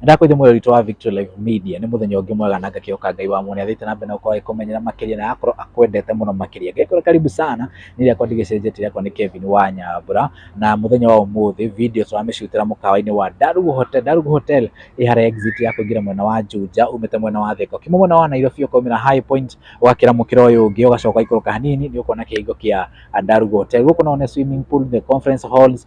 Ndakwĩte mwĩrori witũ wa Victory Live Media, nĩ mũthenya ũngĩ mwega na ngakĩhoka Ngai wa muoni athiĩte na mbere na gũkorwo agĩkũmenyera makĩria na agakorwo akwendete mũno makĩria. Ngĩkwĩra karibu sana, niĩ rĩakwa ndigĩcenjetie, rĩakwa nĩ Kevin wa Nyambura, na mũthenya wa ũmũthĩ video tũramĩcutĩra mũkawa-inĩ wa Ndarugu Hotel. Ndarugu Hotel ĩ harĩa exit ya kũingĩra mwena wa Juja umĩte mwena wa Thika, ũkiuma mwena wa Nairobi ũkaumĩra High Point ũgakĩra mũkĩra ũyũ ũngĩ ũgacoka ũgaikũrũka hanini nĩ ũkuona kĩhingo kĩa Ndarugu Hotel. Gũkũ no wone swimming pool, the conference halls,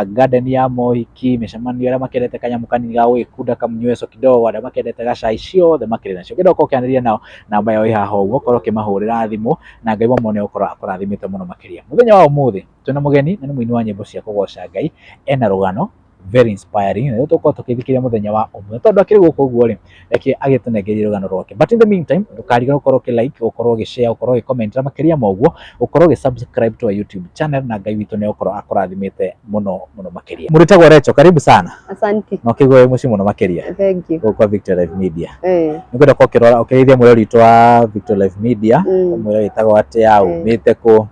garden ya mohiki, mĩcemanio, arĩa makĩendete kanyamũ kanini ga gũgĩkunda kamnyweco kidogo, arĩa makĩendete gacai, ciothe makĩrĩ nacio. Ũngĩenda gũkorwo ũkĩaranĩria nao, namba yao ĩ haha ũguo, ũkorwo ũkĩmahũrĩra thimũ na Ngai wa muoyo nĩ egũkorwo akũrathimĩte mũno makĩria. Mũthenya wa ũmũthĩ twĩna mũgeni na nĩ mũini wa nyĩmbo cia kũgoca Ngai, ena rũgano very inspiring na tũgũkorwo tũkĩthikĩrĩria mũthenya wa ũmũthĩ tondũ akĩrĩ gũkũ ũguo rĩ, reke agĩtũnengerie rũgano rwake. But in the meantime, ndũkariganĩrwo gũkorwo ũkĩ like, gũkorwo ũgĩ share, gũkorwo ũgĩ comment na makĩria ma ũguo gũkorwo ũgĩ subscribe to our YouTube channel na Ngai witũ nĩ egũkorwo akũrathimĩte mũno mũno makĩria. Mũrĩtagwo Rachel, karibu sana. Asante. Na ũkĩigua wĩ mũciĩ mũno makĩria. Thank you. Gũkũ kwa Victory Live Media. Eh. Nĩngwenda ũkorwo ũkĩrora ũkĩgeithia mwĩrori witũ wa Victory Live Media, ũmwĩre wĩtagwo atĩa, umĩte kũ.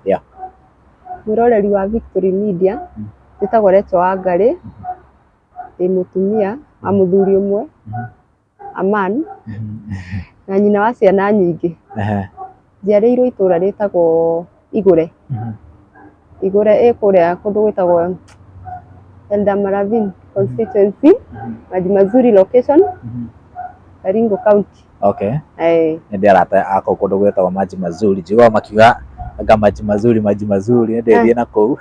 Yeah. Mwĩroreri wa Victory Media, njĩtagwo Rachel Wangari, ndĩ mũtumia wa mũthuri ũmwe, Aman, na nyina wa ciana nyingĩ. Njiarĩirwo itũra rĩtagwo Igũre. Igũre ĩ kũrĩa kũndũ gwĩtagwo Eldama Ravine constituency, Maji Mazuri location, Baringo County. Okay. Eh. Nĩ ndĩ arata akwa kũndũ gwĩtagwo Maji Mazuri, njiguaga makiuga anga maji mazuri maji mazuri, nĩ ndĩthiĩ na kũu,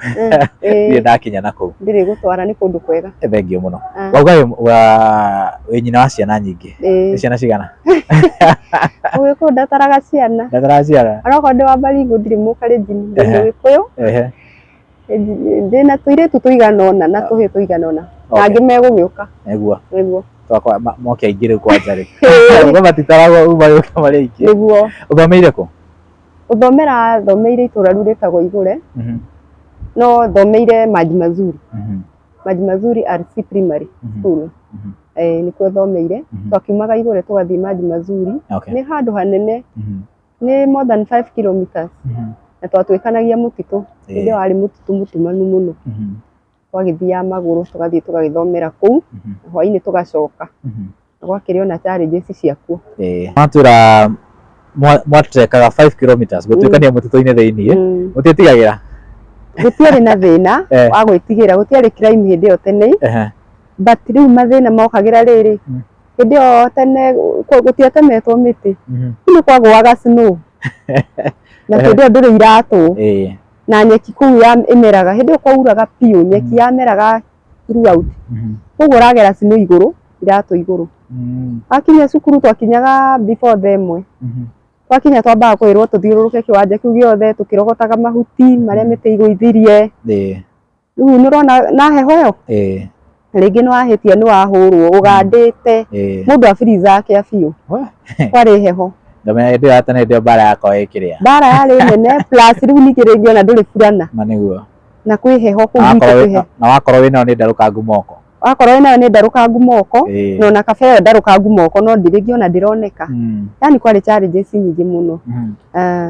ndirĩ ndakinya na kũu. Ndirĩ gũtwara nĩ kũndũ kwega. Thengiũ mũno. Wauga wĩ nyina wa ciana nyingĩ. Nĩ ciana cigana? Mũgĩkũyũ ndataraga ciana. Ndataraga ciana? Onokorwo ndĩ wa Baringo ndirĩ Mũkalenjin, ndĩ Mũgĩkũyũ. Ndĩna tũirĩtu tũigana ũna na tũhĩĩ tũigana ũna. Na angĩ megũgĩũka. Nĩguo. Nĩguo. Twakwa moke aingĩ rĩu kwanja rĩ. Uga matitaragwo uma magĩũka marĩ aingĩ. Nĩguo. Ũthomeire kũ? Gũthomera thomeire itũra rĩu rĩtagwo Igũre, no thomeire Maji Mazuri. Maji Mazuri RC Primary School. Eh, nĩkuo thomeire. Twakiumaga Igũre tũgathiĩ Maji Mazuri. Nĩ handũ hanene, nĩ more than 5 kilometers. Na twatuĩkanagia mũtitũ. Hĩndĩ ĩyo warĩ mũtitũ mũtumanu mũno. Twagĩthiaga magũrũ tũgathiĩ tũgagĩthomera kũu, na hwainĩ tũgacoka. Na gwakĩrĩ ona challenges ciakuo. Mwatwĩra mwatrekaga 5 kilometers gũtuĩkania mũtitũ-inĩ thĩiniĩ, mũtiĩtigagĩra? Gũtiarĩ na thĩna wa gwĩtigĩra, gũtiarĩ crime hĩndĩ ĩyo tene, but rĩu mathĩna mokagĩra rĩrĩ, hĩndĩ ĩyo tene gũtiatemetwo mĩtĩ, rĩu nĩ kwagũaga snow na hĩndĩ ĩyo ndũrĩ iratũ na nyeki kũu ĩmeraga, hĩndĩ ĩyo kwauraga biũ, nyeki yameraga throughout, koguo ũragera snow igũrũ, iratũ igũrũ. Wakinya cukuru twakinyaga before thaa ĩmwe, twakinya twambaga kwĩrwo tũthiũrũrũke kĩwanja kĩu gĩothe tũkĩrogotaga mahuti marĩa mĩtĩ ĩgũithirie. Rĩu nĩ ũrona na heho ĩyo, rĩngĩ nĩ wahĩtia nĩ wahũrwo ũgandĩte, mũndũ abirizaga kĩa biũ, kwarĩ heho. Ngamenya hĩndĩ ĩyo ya tene hĩndĩ ĩyo mbara yakwa ĩkĩrĩa. Mbara yarĩ nene plus rĩu ningĩ rĩngĩ ona ndũrĩ burana. Ma nĩguo. Na kwĩ heho kũu gwitũ kwĩ heho. Na wakorwo wĩnayo nĩ ndarũkangu moko. Wakorwo wĩnayo nĩ ndarũkangu moko, na ona kaba ĩyo ndarũkangu moko no rĩngĩ ona ndĩroneka. Yani kwarĩ challenges nyingĩ mũno.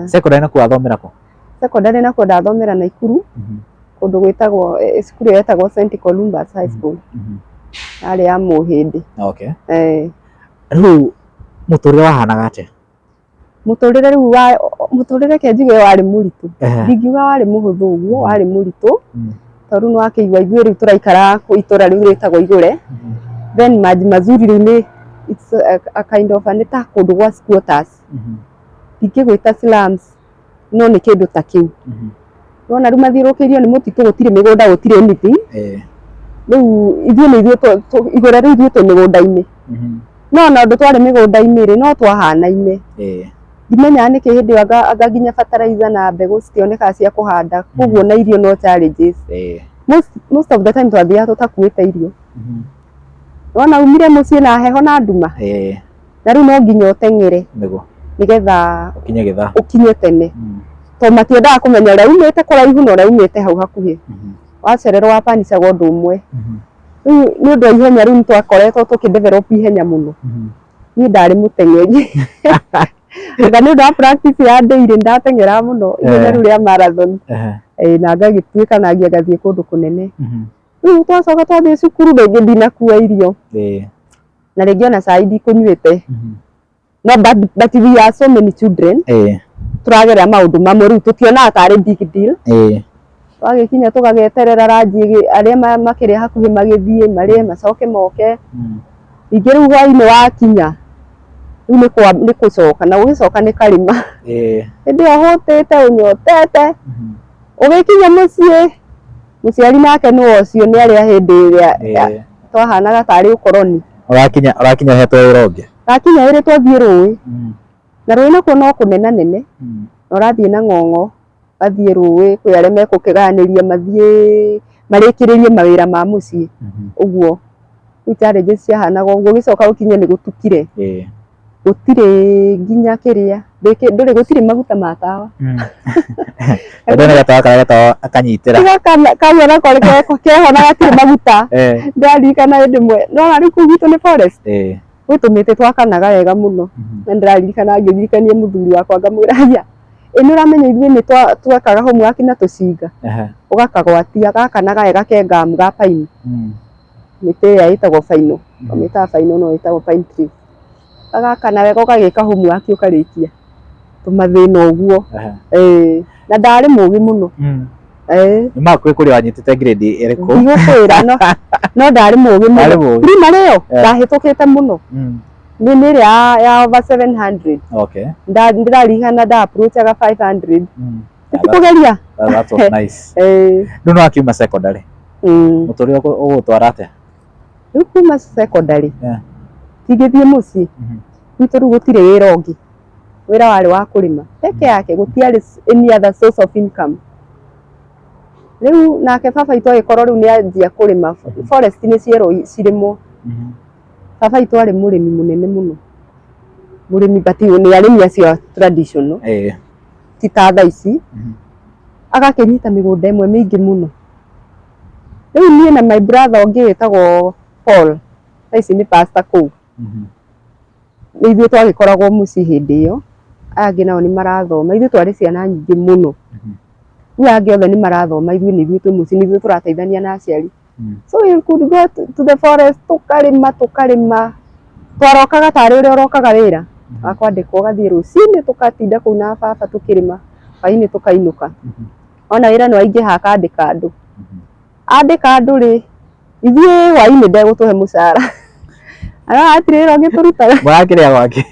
Secondary nakuo wathomera kũ? Secondary nakuo ndathomera Naikuru, kũndũ gwĩtagwo, cukuru ĩyo yetagwo St Columbus High School. Yarĩ ya Mũhĩndĩ. Rĩu mũtũrĩre wahanaga atĩa? Mũtũrĩre rĩu wa mũtũrĩre reke njuge warĩ mũritũ. Ndingiuga warĩ mũhũthũ ũguo, warĩ mũritũ, tondũ nĩ wakĩigua ithuĩ rĩu tũraikara itũra rĩu rĩtagwo Igũre, then Maji Mazuri rĩu nĩ it's a kind of nĩ ta kũndũ gwa squatters. Ndingĩgwĩta slums, no nĩ kĩndũ ta kĩu. Wona rĩu mathiũrũrũkĩirio nĩ mũtitũ, gũtirĩ mĩgũnda, gũtirĩ anything. Rĩu ithuĩ nĩ ithuĩ Igũre rĩu ithuĩ twĩ mĩgũnda-inĩ. No ona ũndũ twarĩ mĩgũnda-inĩ rĩ, no twahanaine. Ndimenyaga nĩkĩ hĩndĩ ĩyo anga nginya fertilizer na mbegũ citionekaga cia kũhanda, koguo na irio no challenges. Most of the time twathiaga tũtakuĩte irio. Wona umire mũciĩ na heho na nduma, na rĩu no nginya ũteng'ere nĩgetha ũkinye gĩthaa, ũkinye tene, tondũ matiendaga kũmenya ũrĩa umĩte kũraihu na ũrĩa umĩte hau hakuhĩ. Wacererwo wabanicagwo ũndũ ũmwe. Rĩu nĩ ũndũ wa ihenya rĩu nĩ twakoretwo tũkĩ develop ihenya mũno. Niĩ ndarĩ mũteng'eri. Anga nĩ ũndũ wa practice ya daily nĩ ndateng'eraga mũno ihenya rĩu rĩa marathon. Na ngagĩtuĩkanagia ngathiĩ kũndũ kũnene. Rĩu twacoka twathiĩ cukuru rĩngĩ ndinakua irio. Na rĩngĩ ona cai ndikũnyuĩte. No but we are so many children. Tũragerera maũndũ mamwe rĩu tũtionaga tarĩ big deal. Twagĩkinya tũgagĩeterera ranji arĩa makĩrĩ hakuhĩ magĩthiĩ marĩe macoke moke. Ningĩ rĩu hwainĩ wakinya rĩu nĩ kũcoka na ũgĩcoka nĩ karĩma. Hĩndĩ ĩyo ũhũtĩte ũnyotete ũgĩkinya mũciĩ mũciari nake nĩwe ũcio nĩ arĩa hĩndĩ ĩrĩa twahanaga tarĩ ũkoroni. Ũrakinya ũrakinya ũhetwo wĩra ũngĩ. Ngakinya ĩrĩtwo thiĩ rũĩ na rũĩ nakuo no kũnena nene na ũrathiĩ na ng'ong'o ũgathiĩ rũĩ kwĩ arĩa mekũkĩgayanĩria mathiĩ marĩkĩrĩrie mawĩra ma mũciĩ ũguo. Rĩu challenges ciahanaga ũguo ũgĩcoka ũkinye nĩ gũtukire gũtirĩ nginya kĩrĩa ndũrĩ gũtirĩ maguta ma tawa. Ndona nĩ gatawa karĩa getagwo akanyitĩra. Tiga kau onako keho na gatirĩ maguta. Ndĩraririkana hĩndĩ ĩmwe nĩwona rĩu kũu gwitũ nĩ forest gwĩ tũmĩtĩ twakanaga wega mũno na ndĩraririkana ngĩririkania mũthuri wakwa ngamwĩra haiya ĩ nĩ ũramenya ithuĩ nĩ twekaga homework na tũcinga ũgakagwatia gakanaga wega ke ngamu ga pine mĩtĩ ĩrĩa ĩtagwo baino tũmĩtaga baino no ĩtagwo pine tree gagakana wega ũgagĩka homework ũkarĩkia tũmathĩna ũguo na ndarĩ mũgĩ mũno. Nĩ makwĩ kũrĩa wanyitĩte grade ĩrĩkũ? Ndigũkwĩra no ndarĩ mũgĩ mũno. Primary ĩyo ndahĩtũkĩte mũno. Nĩ ĩrĩa ya over 700. Ndĩraririkana nda approach-aga 500. Tũgeria. That was nice. Rĩu nĩ wakiuma secondary. Mũtũrĩre ũgũtwara atĩa? Rĩu kuma secondary tingĩthiĩ mũciĩ gwitũ rĩu gũtirĩ wĩra ũngĩ. Wĩra warĩ wa kũrĩma peke yake gũtiarĩ any other source of income. Rĩu nake baba witũ agĩkorwo rĩu nĩ anjia kũrĩma forest nĩ cierwo cirĩmwo. Baba witũ arĩ mũrĩmi mũnene mũno. Mũrĩmi but nĩ arĩmi acio a traditional ti ta thaa ici. Agakĩnyita mĩgũnda ĩmwe mĩingĩ mũno. Rĩu niĩ na my brother ũngĩ wĩtagwo Paul thaa ici nĩ pastor kũu. Nĩ ithuĩ twagĩkoragwo mũciĩ hĩndĩ ĩyo, aya angĩ nao nĩ marathoma, ithuĩ twarĩ ciana nyingĩ mũno. Rĩu aya angĩ othe nĩ marathoma, ithuĩ nĩ ithuĩ twĩ mũciĩ, nĩ ithuĩ tũrateithania na aciari. So we could go to the forest tũkarĩma tũkarĩma, twarokaga tarĩ ũrĩa ũrokaga wĩra wa kwandĩkwo ũgathiĩ rũcinĩ tũgatinda kũu na baba tũkĩrĩma, hwainĩ tũkainũka. Ona wĩra nĩ waingĩha akandĩka andũ. Andĩka andũ rĩ, ithuĩ hwainĩ ndegũtũhe mũcara. Hatirĩ wĩra ũngĩ tũrutaga. Mũrakĩrĩa gwake?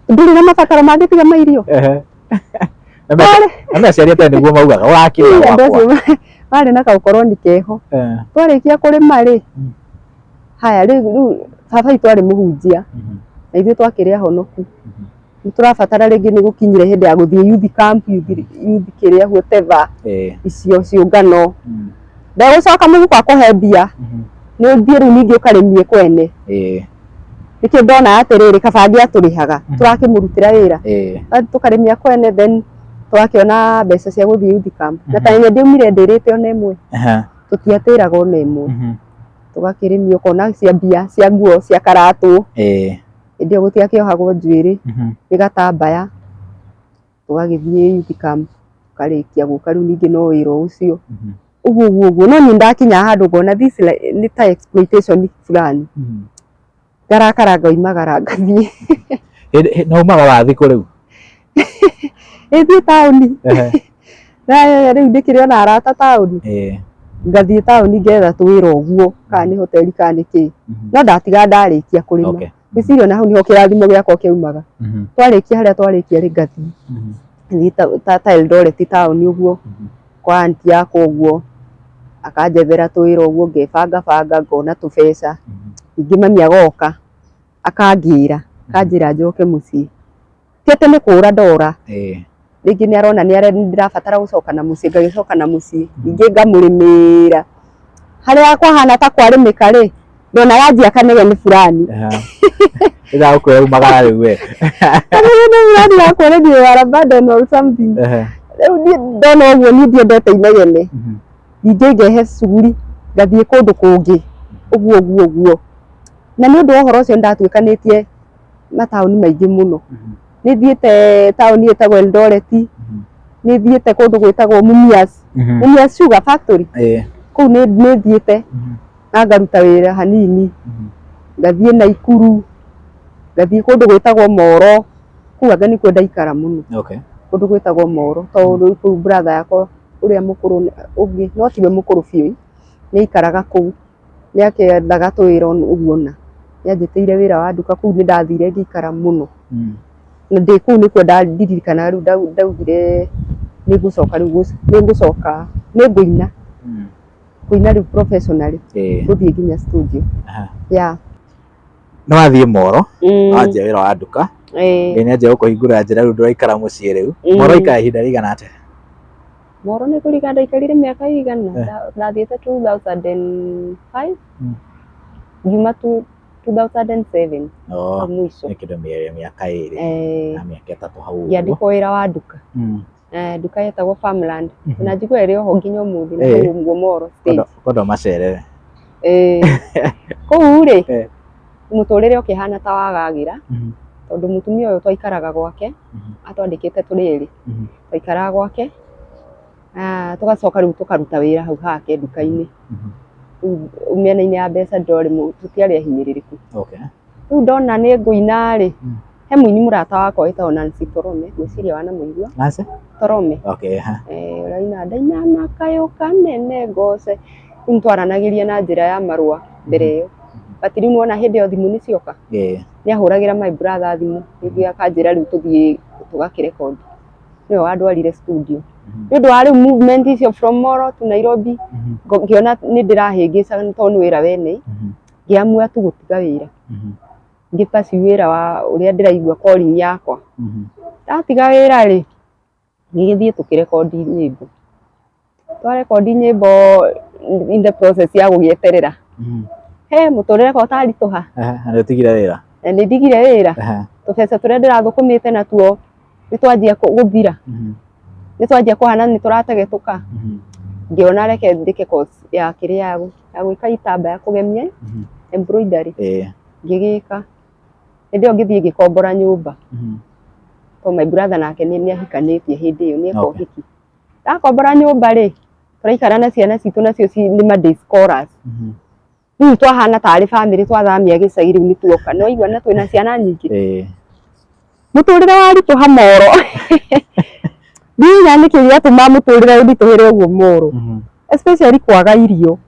Ndũrĩ na mabataro mangĩ tiga ma irio. Na aciari a tene nĩguo maugaga ũrakĩrĩa Andũ gwakwa. acio marĩ na kaũkoroni keho. Twarĩkia kũrĩma rĩ, haya rĩu baba witũ arĩ mũhunjia na ithuĩ twakĩrĩ ahonoku. Nĩ tũrabatara rĩngĩ nĩ gũkinyire hĩndĩ ya gũthiĩ youth camp, youth kĩrĩa whatever icio ciũngano. Ndegũcoka mũhuko akũhe mbia, nĩ ũthiĩ rĩu ningĩ ũkarĩmie kwene. Nĩkĩo ndona atĩrĩrĩ kaba angĩatũrĩhaga tũrakĩmũrutĩra wĩra. Tũkarĩmia kwene then tũgakĩona mbeca cia gũthiĩ youth camp. Na ta ĩrĩa ndiaumire ndĩrĩte ona ĩmwe, tũtiatĩraga ona ĩmwe. Tũgakĩrĩmia ũkona cia mbia cia nguo cia karatũ. Hĩndĩ ĩyo gũtiakĩohagwo njuĩrĩ, nĩ gatambaya. Tũgagĩthiĩ youth camp tũkarĩkia gũka rĩu ningĩ no wĩra o ũcio. Ũguo ũguo ũguo no niĩ ndakinya handũ ngona this nĩ ta exploitation fulani. Ngarakara ngoimagara ngathiĩ. Na umaga wathiĩ kũ rĩu? Ĩthiĩ taũni. Rĩu ndĩkĩrĩ ona arata taũni. Ngathiĩ taũni ngetha tũwĩra ũguo kana nĩ hoteli kana nĩ kĩ. No ndatiga ndarĩkia kũrĩma. Ngwĩciria ona hau nĩho kĩrathimo gĩakwa kĩaumaga. Twarĩkia harĩa twarĩkia rĩ ngathiĩ. Ngathiĩ ta Eldoret taũni ũguo kwa aunty yakwa ũguo akanjethera tũwĩra ũguo ngebanga banga ngona tũbeca. Ningĩ mami agoka akangĩra akanjĩra njoke mũciĩ. Ti atĩ nĩ kũra ndora, rĩngĩ nĩ arona nĩ ndĩrabatara gũcoka na mũciĩ ngagĩcoka na mũciĩ. Ningĩ ngamũrĩmĩra. Harĩa kwahana ta kwarĩmĩka rĩ, ndona yanjia kanegene fulani. Ĩgagũkwĩra umagara rĩu we. Kanegene fulani gakuonia you are a burden or something. Rĩu niĩ ndona ũguo niĩ ndiendete inegene. Ningĩ ngehe cuguri ngathiĩ kũndũ kũngĩ ũguo ũguo ũguo. Na nĩ ũndũ wa ũhoro ũcio nĩndatuĩkanĩtie mataũni maingĩ mũno. Nĩ thiĩte taũni ĩtagwo Eldoret, nĩ thiĩte kũndũ gwĩtagwo Mumias, Mumias Sugar Factory, kũu nĩ thiĩte na ngaruta wĩra hanini. Ngathiĩ Naikuru, ngathiĩ kũndũ gwĩtagwo Moro, kũu anga nĩkuo ndaikara mũno. Kũndũ gwĩtagwo Moro, tondũ kũu brother yakwa ũrĩa mũkũrũ ũngĩ, no tiwe mũkũrũ biũ, nĩ aikaraga kũu, nĩ akĩethaga tũwĩra ũguo na nĩ anjĩtĩire wĩra wa nduka kũu, nĩ ndathire ngĩikara mũno. Na ndĩ kũu nĩkuo ndirikanaga rĩu ndaugire nĩ ngũcoka rĩu nĩ ngũcoka nĩ ngũina, kũina rĩu professionally, gũthiĩ nginya studio. Yeah. Nĩ wathiĩ Moro, wanjia wĩra wa nduka, Ngai nĩ anjia gũkũhingũrĩra njĩra, rĩu ndũraikara mũciĩ rĩu. Moro ikara ihinda rĩigana atĩa? Moro nĩ kũringana ndaikarire mĩaka ĩigana, ndathiĩte 2005, ngiuma 2007 hau mũico. Nĩ kĩndũ mĩaka 2 na mĩaka 3 hau ũguo. Ngĩandĩkwo wĩra wa nduka. Nduka yetagwo Farmland, na njigua ĩrĩ oho nginya ũmũthĩ, na hau ũguo Moro stage. Kwenda ũmacerere. Kũu rĩ, mũtũrĩre ũkĩhana ta wagagĩra, tondũ mũtumia ũyũ twaikaraga gwake, atwandĩkĩte tũrĩ erĩ, twaikaraga gwake, tũgacoka rĩu tũkaruta wĩra hau hake nduka-inĩ. Rĩu mĩena-inĩ ya mbeca ndorĩ, tũtiarĩ ahinyĩrĩrĩku. Rĩu ndona nĩ ngũina rĩ, he mũini mũrata wakwa wĩtagwo Nancy Torome, ngwĩciria wanamũigua. Nancy? Torome. Ũraina ndaina na kayũ kanene ngoce. Rĩu nĩtwaranagĩria na njĩra ya marũa mbere ĩyo. But rĩu nĩwona hĩndĩ ĩyo thimũ nĩcioka, nĩ ahũragĩra my brother thimũ, rĩngĩ akanjĩra rĩu tũthiĩ tũgakĩrekondi. Nĩwe wandwarire studio. Nĩ ũndũ wa rĩu movement icio from Moro to Nairobi, ngĩona nĩ ndĩrahĩngĩca tondũ nĩ wĩra wene, ngĩamua tu gũtiga wĩra. Ngĩ pursue wĩra wa ũrĩa ndĩraigua calling yakwa. Ndatiga wĩra rĩ, ngĩgĩthiĩ tũkĩrekondi nyĩmbo. Twarekondi nyĩmbo in the process ya gũgĩeterera. He mũtũrĩre ko ũtaritũha. Na nĩ ũtigire wĩra? Na nĩ ndigire wĩra. Tũbeca tũrĩa ndĩrathũkũmĩte natuo nĩ twanjia gũthira. Nĩ twanjia kũhana nĩ tũrategetũka. Ngĩona reke njĩke course ya kĩrĩa ya gwĩka itambaya kũgemia, embroidery. Ngĩgĩka. Hĩndĩ ĩyo ngĩthiĩ ngĩkombora nyũmba. Tondũ my brother nake nĩ ahikanĩtie hĩndĩ ĩyo, nĩ eka ũhiki. Ndakombora nyũmba rĩ, tũraikara na ciana citũ nacio nĩ ma day scholars. Rĩu twahana tarĩ bamĩrĩ twathamia gĩcagi rĩu nĩ tuoka. Nĩ waigua na twĩna ciana nyingĩ. Mũtũrĩre waritũha Moro. Ndiũĩ nĩkĩ gĩatũma mũtũrĩre ũritũhĩre ũguo Moro. Especially kwaga irio.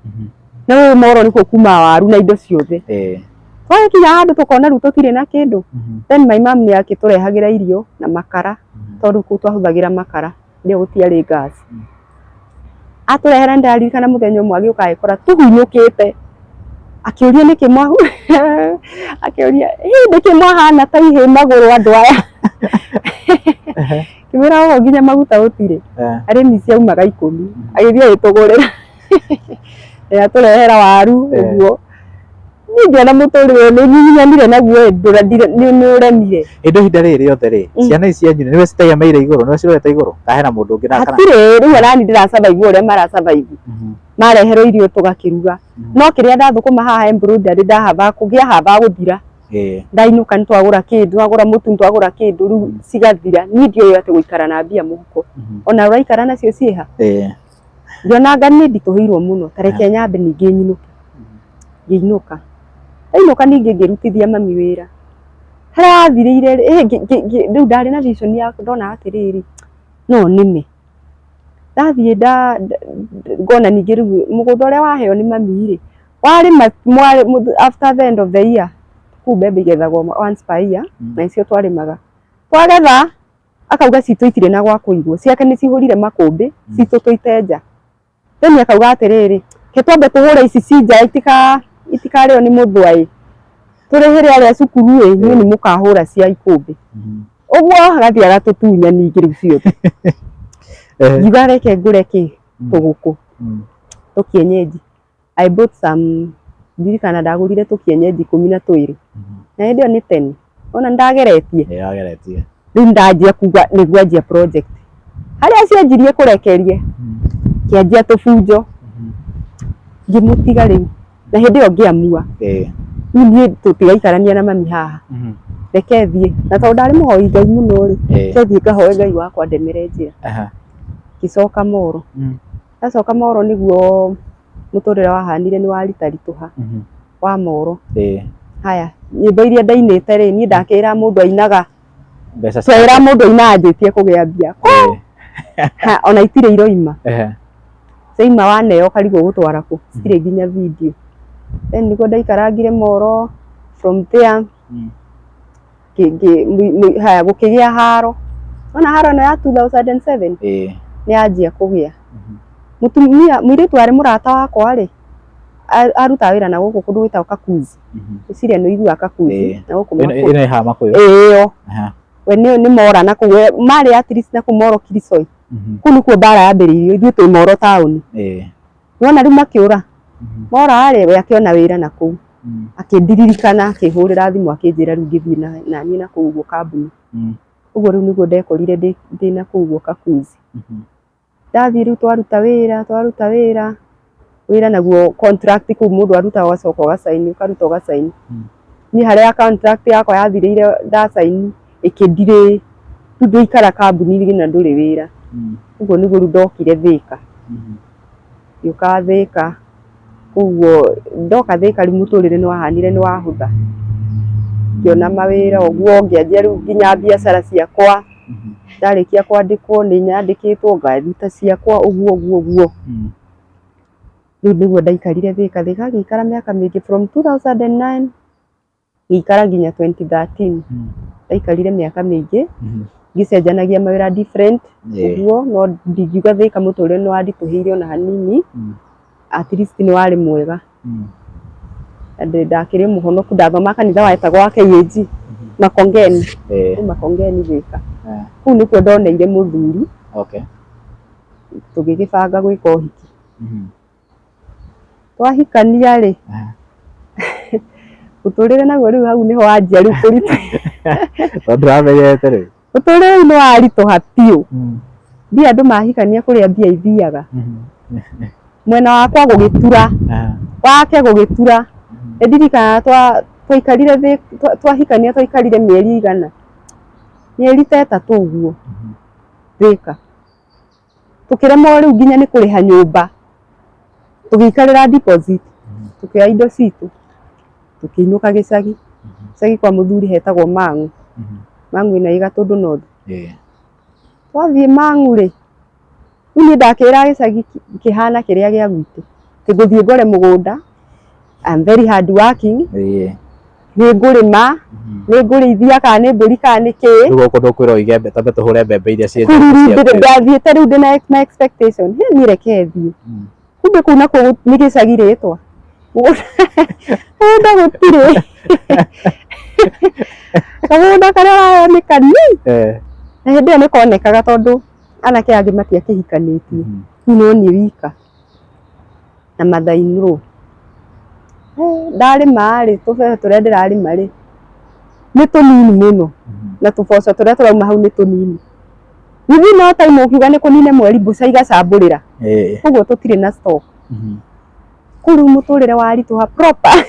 Na rĩu Moro nĩkuo kuma waru na indo ciothe. Twagĩkinya handũ tũkona rĩu tũtirĩ na kĩndũ. Then my mom nĩ akĩtũrehagĩra irio na makara, tondũ kũu twahũthagĩra makara, hĩndĩ ĩyo gũtiarĩ gas. Atũrehera nĩndaririkana mũthenya ũmwe agĩũka agĩkora tũhunyũkĩte. Akĩũria nĩkĩ mwahu akĩũria nĩkĩ mwahana ta ihĩĩ magũrũ andũ aya. Ngĩmwĩra ũguo nginya maguta gũtirĩ. Arĩmi ciaumaga 10 agĩthiĩ agĩtũgũrĩra. Atũrehera waru ũguo. Niĩ ngĩona mũtũrĩre ũyũ nĩ ngiginyanire naguo nĩ ũremire. Ĩndĩ ihinda rĩrĩ rĩothe rĩ, ciana ici cianyu nĩwe citegemeire igũrũ, nĩwe cirorete igũrũ, kana hena mũndũ ũngĩ na kana? Hatirĩ, rĩu ona niĩ ndĩra survive ũrĩa mara survive. Mareherwo irio tũgakĩruga. No kĩrĩa ndathũkũma haha embroidery ndahamba kũgĩa hamba gũthira. Ndainũka nĩ twagũra kĩndũ, twagũra mũtu, nĩ twagũra kĩndũ, rĩu cigathira. Niĩ ndiũĩ atĩ gũikara na mbia mũhuko. Ona ũraikara nacio ciĩha? Ngĩona anga nĩ nditũhĩirwo mũno, ta reke nyambe ningĩ nyinũke. Ngĩinũka. Ndainũka ningĩ ngĩrutithia mami wĩra. Harĩa wathirĩire rĩ, rĩu ndarĩ na vision ya ndona atĩrĩrĩ, no nĩme. Ndathiĩ ngona ningĩ rĩu mũgũnda ũrĩa waheo nĩ mami rĩ, warĩma after the end of the year, kũu mbembe igethagwo once per year, na nĩcio twarĩmaga. Twagetha, akauga citũ itirĩ na gwa kũigwo, ciake nĩ cihũrire makũmbĩ, citũ tũite nja. Then akauga atĩrĩrĩ, reke twambe tũhũre ici ci nja itikarĩo nĩ mũthũa ĩ, tũrĩhĩre arĩa cukuru ĩ, inyuĩ nĩ mũkahũra cia ikũmbĩ. Ũguo agathiĩ agatũtunya ningĩ rĩu ciothe. Ngiuga reke ngũre kĩ, tũgũkũ, tũkienyeji. I bought some, ndirikana ndagũrire tũkienyeji 12. Na hĩndĩ ĩyo nĩ tene. Wona nĩndageretie. Nĩwageretie. Rĩu ndanjia kuga nĩ ngwanjia project. Harĩa cianjirie kũrekeria, kĩanjia tũbunjo, ngĩmũtiga rĩu. Na hĩndĩ ĩyo ngĩamua, rĩu niĩ tũtigaikarania na mami haha, reke thiĩ. Na tondũ ndarĩ mũhoi Ngai mũno rĩ, reke thiĩ ngahoe Ngai wakwa andemere njĩra. Ngĩcoka Moro. Ndacoka Moro nĩguo mũtũrĩre wahanire nĩ waritaritũha wa Moro. Haya, nyĩmbo iria ndainĩte rĩ, niĩ ndakĩra mũndũ ainaga, Mbeca twera mũndũ ainaga anjĩtie kũgĩa mbia. Eh. Ha, ona itirĩ iroima. Ehe. Ciaima waneo ũkarigwo ũgũtwara kũ, citirĩ nginya video. Then nĩguo ndaikarangire moro from there haya gũkĩgĩa haro. Wona haro ĩno ya 2007 Eh. nĩ yanjia kũgĩa. Mũtumia mũirĩtu warĩ mũrata wakwa rĩ, arutaga wĩra na gũkũ kũndũ gwĩtagwo Kakuzi. Ngwĩciria nĩ ũiguaga Kakuzi na gũkũ Ĩno Makũyũ. ĩno ĩ haha Makũyũ. Ĩĩ ĩyo. Aha. We nĩ mora na kũu, we marĩ at least na kũu Moro Kirisoi. Kũu nĩkuo mbara yambĩrĩirio, ithuĩ twĩ Moro taũni. Nĩwona rĩu makĩũra, mora rĩ, we akĩona wĩra na kũu. Akĩndiririkana, akĩhũrĩra thimũ akĩnjĩra rĩu ngĩthiĩ na niĩ na kũu ũguo kambuni. Ũguo rĩu nĩguo ndekorire ndĩ na kũu ũguo Kakuzi. Ndathiĩ rĩu twaruta wĩra, twaruta wĩra, wĩra naguo contract kũu mũndũ arutaga ũgacoka ũgacaini, ũkaruta ũgacaini. Niĩ harĩa contract yakwa yathirĩire ndacaini ĩkĩ delay, rĩu ndũikara kambuni na ndũrĩ wĩra. Ũguo nĩguo rĩu ndokire Thĩka. Ngĩũka Thĩka, koguo ndoka Thĩka rĩu mũtũrĩre nĩ wahanire nĩ wahũtha. Ngĩona mawĩra ũguo, ngĩanjia rĩu nginya biacara ciakwa. Ndarĩkia kwandĩkwo nĩ nyandĩkĩtwo ngaruta ciakwa ũguo ũguo ũguo. Rĩu nĩguo ndaikarire Thĩka. Thĩka ngĩikara mĩaka mĩingĩ from 2009 ngĩikara nginya 2013. Ndaikarire mĩaka mĩingĩ ngĩcenjanagia mawĩra different ũguo, no ndingiuga Thĩka mũtũrĩre nĩ wanditũhĩire ona hanini, at least nĩ warĩ mwega. Na ndakĩrĩ mũhonoku, ndathomaga kanitha wetagwo wa KAG Makongeni, kũu Makongeni Thĩka. Kũu nĩkuo ndoneire mũthuri, tũgĩgĩbanga gwĩka ũhiki. Twahikania rĩ, mũtũrĩre naguo rĩu hau nĩho wanjia rĩu kũritũha. Tondũ ndũramenyete rĩu. Mũtũrĩre rĩu nĩ waritũha biũ. Mbia andũ mahikania kũrĩa mbia ithiaga. Mwena wakwa gũgĩtura, wake gũgĩtura. Nĩ ndirikanaga twaikarire thĩ, twahikania twaikarire mĩeri igana, mĩeri ta ĩtatũ ũguo Thĩka. Tũkĩremwo rĩu nginya nĩ kũrĩha nyũmba, tũgĩikarĩra deposit, tũkĩoya indo citũ, tũkĩinũka gĩcagi. Gĩcagi kwa mũthuri hetagwo Mang'u. Mang'u ĩno ĩ Gatũndũ North. Twathiĩ Mang'u rĩ, rĩu niĩ ndakĩra gĩcagi kĩhana kĩrĩa gĩa gwitũ, atĩ ngũthiĩ ngore mũgũnda, I'm very hard working, nĩ ngũrĩma, nĩ ngũrĩithia kana nĩ mbũri kana nĩ kĩĩ. Rĩu gũkũ ndũkwĩrwo ũige mbembe, twambe tũhũre mbembe iria ciĩ Ndathiĩte rĩu ndĩna my expectation, hĩ niĩ reke thiĩ. Kumbe kũu nakuo nĩ gĩcagi rĩtwa. Mũgũnda gũtirĩ. Kamũgũnda karĩa ũraheo nĩ kanini. Na hĩndĩ ĩyo nĩ konekaga tondũ anake angĩ matiakĩhikanĩtie. Rĩu no niĩ wika na mother-in-law. Ndarĩma rĩ, tũbebe tũrĩa ndĩrarĩma rĩ, nĩ tũnini mũno na tũboco tũrĩa tũrauma hau nĩ tũnini. Within no time ũkiuga nĩ kũnine mweri mbũca igacambũrĩra. Koguo tũtirĩ na stock. Kũu rĩu mũtũrĩre waritũha proper.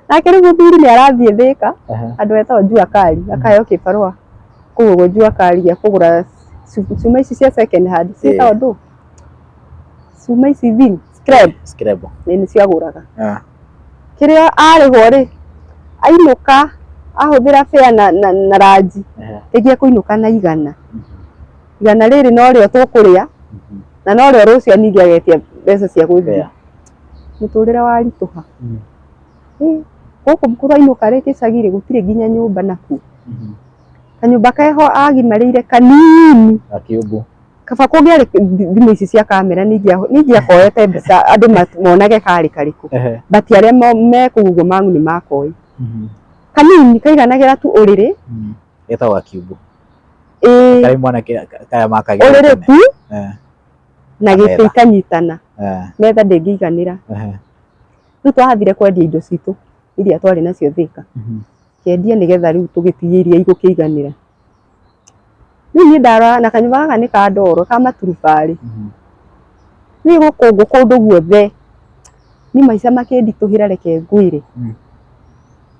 Nake rĩu mũthuri nĩ arathiĩ Thĩka, handũ hetagwo Jua Kali, akaheo kĩbarũa kũu ũguo Jua Kali gĩa kũgũra cuma ici cia second hand, ciĩtagwo ndũ? Cuma ici thin, scrap. Scrap. Ĩĩ nĩcio agũraga. Kĩrĩa arĩhwo rĩ, ainũka ahũthĩra fare na ranji, rĩngĩ ekũinũka na 100. 100 rĩrĩ norĩo tũkũrĩa na norĩo rũciũ ningĩ agetia mbeca cia gũthiĩ. Mũtũrĩre waritũha. Gũkũ twainũka rĩ gĩcagi rĩ gũtirĩ nginya nyũmba nakuo. Kanyũmba keho agimarĩire kanini. Gakiumbu. Kaba kũngĩarĩ thimũ ici cia kamera nĩ ingĩakoete mbica andũ monage karĩ karĩkũ. But arĩa me kũu ũguo Mang'u nĩ makoĩ. Kanini kaiganagĩra tu ũrĩrĩ. Getagwo gakiumbu. Ĩĩ. Karĩ mwanake karĩa makagĩra Ũrĩrĩ tu na gĩtĩ Metha. ikanyitana. Metha ndĩngĩiganĩra. Rĩu twathire kwendia indo citũ iria twarĩ nacio Thĩka. Kĩendia nĩgetha rĩu tũgĩtigie iria igũkĩiganĩra. Rĩu niĩ ndarora na kanyũmba gaka nĩ ka ndoro ka maturubarĩ. Niĩ gũkũngũ kũndũ guothe. Niĩ maica makĩnditũhĩra reke ngwĩre.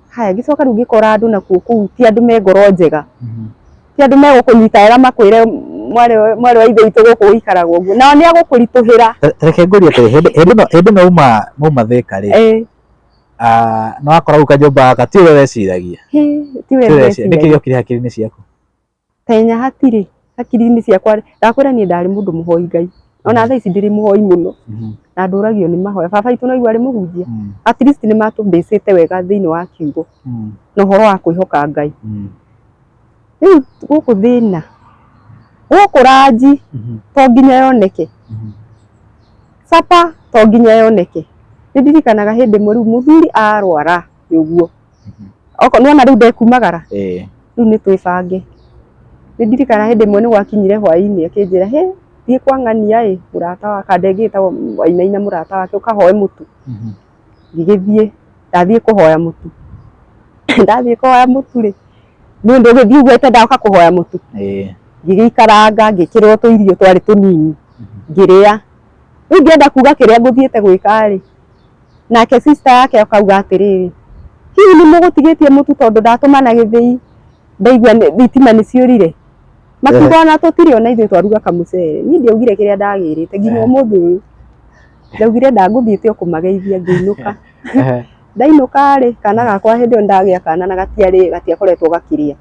Haya ngĩcoka rĩu ngĩkora andũ nakuo kũu ti andũ me ngoro njega. Ti andũ megũkũnyita wega makwĩre mwarĩ wa ithe witũ gũkũ gũikaragwo ũguo. Nao nĩ agũkũritũhĩra. Reke ngũrie atĩrĩ, hĩndĩ ĩno mauma Thĩka rĩ, Ah, no wakora gau kanyũmba gaka ti ũrĩa weciragia. Hĩ, ti we Ti ũrĩa weciragia. Nĩkĩ ndeciragia. gĩokire hakiri-inĩ ciaku? Tenya hatirĩ hakiri-inĩ ciakwa ndakwĩra niĩ ndarĩ mũndũ mũhoi Ngai ona thaa ici ndĩrĩ mũhoi mũno na ndũragio nĩ mahoya baba witũ no aigua arĩ mũhunjia at least nĩ matũmbĩcĩte wega thĩinĩ wa kiugo na ũhoro wa kwĩhoka Ngai. Rĩu gũkũ thĩna gũkũ ranji to nginya yoneke, capa to nginya yoneke. Nĩ ndirikanaga hĩndĩ ĩmwe rĩu mũthuri arwara ũguo okorwo nĩwona rĩu ndekumagara rĩu nĩ twĩbange. Nĩ ndirikanaga hĩndĩ ĩmwe nĩ gwakinyire hwainĩ akĩnjĩra hĩ thiĩ kwa ng'ania ĩ mũrata wa kandenge ĩtagwo Wainaina mũrata wake ũkahoe mũtu. Ngĩgĩthiĩ ndathiĩ kũhoya mũtu ndathiĩ kũhoya mũtu rĩ nĩ ũndũ ũgĩthiĩ uguĩte ndoka kũhoya mũtu ngĩgĩikaranga ngĩkĩrwo tũirio twarĩ tũnini ngĩrĩa. Rĩu ngĩenda kuga kĩrĩa ngũthiĩte gwĩka rĩ, nake sister yake akauga atĩrĩrĩ, hihi nĩ mũgũtigĩtie mũtu tondũ ndatũmana gĩthĩi ndaigua thitima nĩ ciũrire. Makiuga ona tũtirĩ ona ithuĩ twaruga kamũcere. Niĩ ndiaugire kĩrĩa ndagĩrĩte nginya ũmũthĩ ũyũ. Ndaugire ndagũthiĩte o kũmageithia ngĩinũka. Ndainũka rĩ, kana gakwa hĩndĩ ĩyo ndagĩa kana na gatiarĩ gatiakoretwo gakĩrĩa.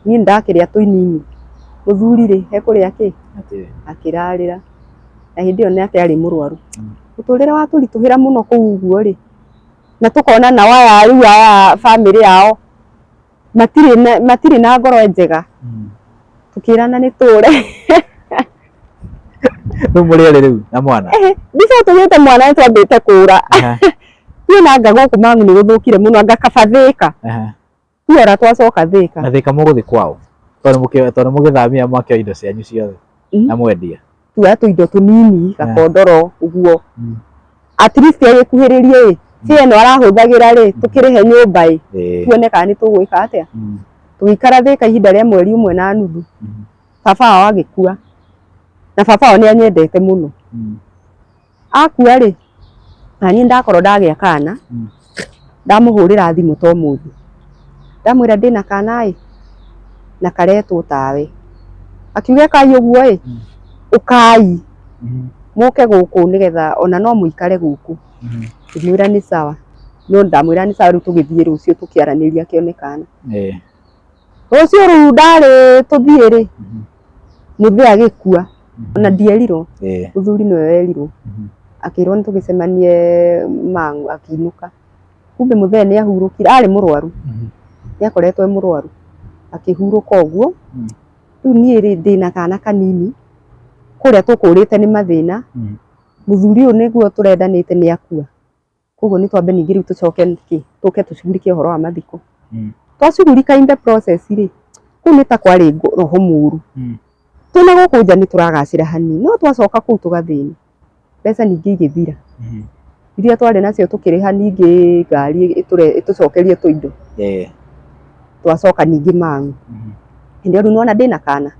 Niĩ ndakĩrĩa tũinini, mũthuri rĩ ekũrĩa kĩ? Akĩrarĩra. Na hĩndĩ ĩyo nake arĩ mũrwaru. Mũtũrĩre watũritũhĩra mũno kũu ũguo rĩ, na tũkona nao aya rĩu aya bamĩrĩ yao matirĩ na ngoro njega, tũkĩrana nĩ tũre. Rĩu mũrĩ erĩ rĩu na mwana? Before tũgĩte mwana nĩ twambĩte kũra. Niĩ ona anga gũkũ Mang'u nĩ gũthũkire mũno anga kaba Thĩka. Niĩ ona twacoka Thĩka. Na Thĩka mũgũthiĩ kwaũ? Tondũ mũgĩthamia mwakĩoya indo cianyu ciothe na mwendia. Tuoya tũindo tũnini gakondoro ũguo. At least agĩkuhĩrĩrie ĩ, fare ĩno arahũthagĩra rĩ, tũkĩrĩhe nyũmba ĩ, tuone kana nĩ tũgwĩka atĩa. Tũgĩikara Thĩka ihinda rĩa mweri ũmwe na nuthu, baba wao agĩkua. Na baba wao nĩ anyendete mũno. Akua rĩ, na niĩ ndakorwo ndagĩa kana, ndamũhũrĩra thimũ ta ũmũthĩ, ndamwĩra ndĩna kana ĩ, na karetwo tawe. Akiuga ĩkai ũguo ĩ, ũkai mũke gũkũ nĩgetha ona no mũikare gũkũ. Ngĩmwĩra nĩ sawa, no ndamwĩra nĩ sawa rĩu tũgĩthiĩ rũciũ tũkĩaranĩria akĩone kana. Rũciũ rũu ndarĩ tũthiĩ rĩ, mũthee agĩkua ona ndierirwo, mũthuri nĩwe werirwo, akĩrwo nĩ tũgĩcemanie Mang'u akĩinũka. Kumbe mũthee nĩ ahurũkire, arĩ mũrwaru, nĩ akoretwo e mũrwaru, akĩhurũka ũguo. Rĩu niĩ rĩ ndĩna kana kanini, kũrĩa tũkũrĩte nĩ mathĩna, mũthuri ũyũ nĩguo tũrendanĩte nĩ akua. Koguo nĩ twambe ningĩ rĩu tũcoke kĩ tũke tũcugurike ũhoro wa mathiko. Twacugurika in the process rĩ, kũu nĩ ta kwarĩ roho mũru. Twĩna gũkũ nja nĩ tũragacĩra hanini, no twacoka kũu tũgathĩna. Mbeca ningĩ igĩthira. Iria twarĩ nacio tũkĩrĩha ningĩ ngari ĩtũcokerie tũindo. Twacoka ningĩ Mang'u. Hĩndĩ ĩyo rĩu nĩwona ndĩna kana.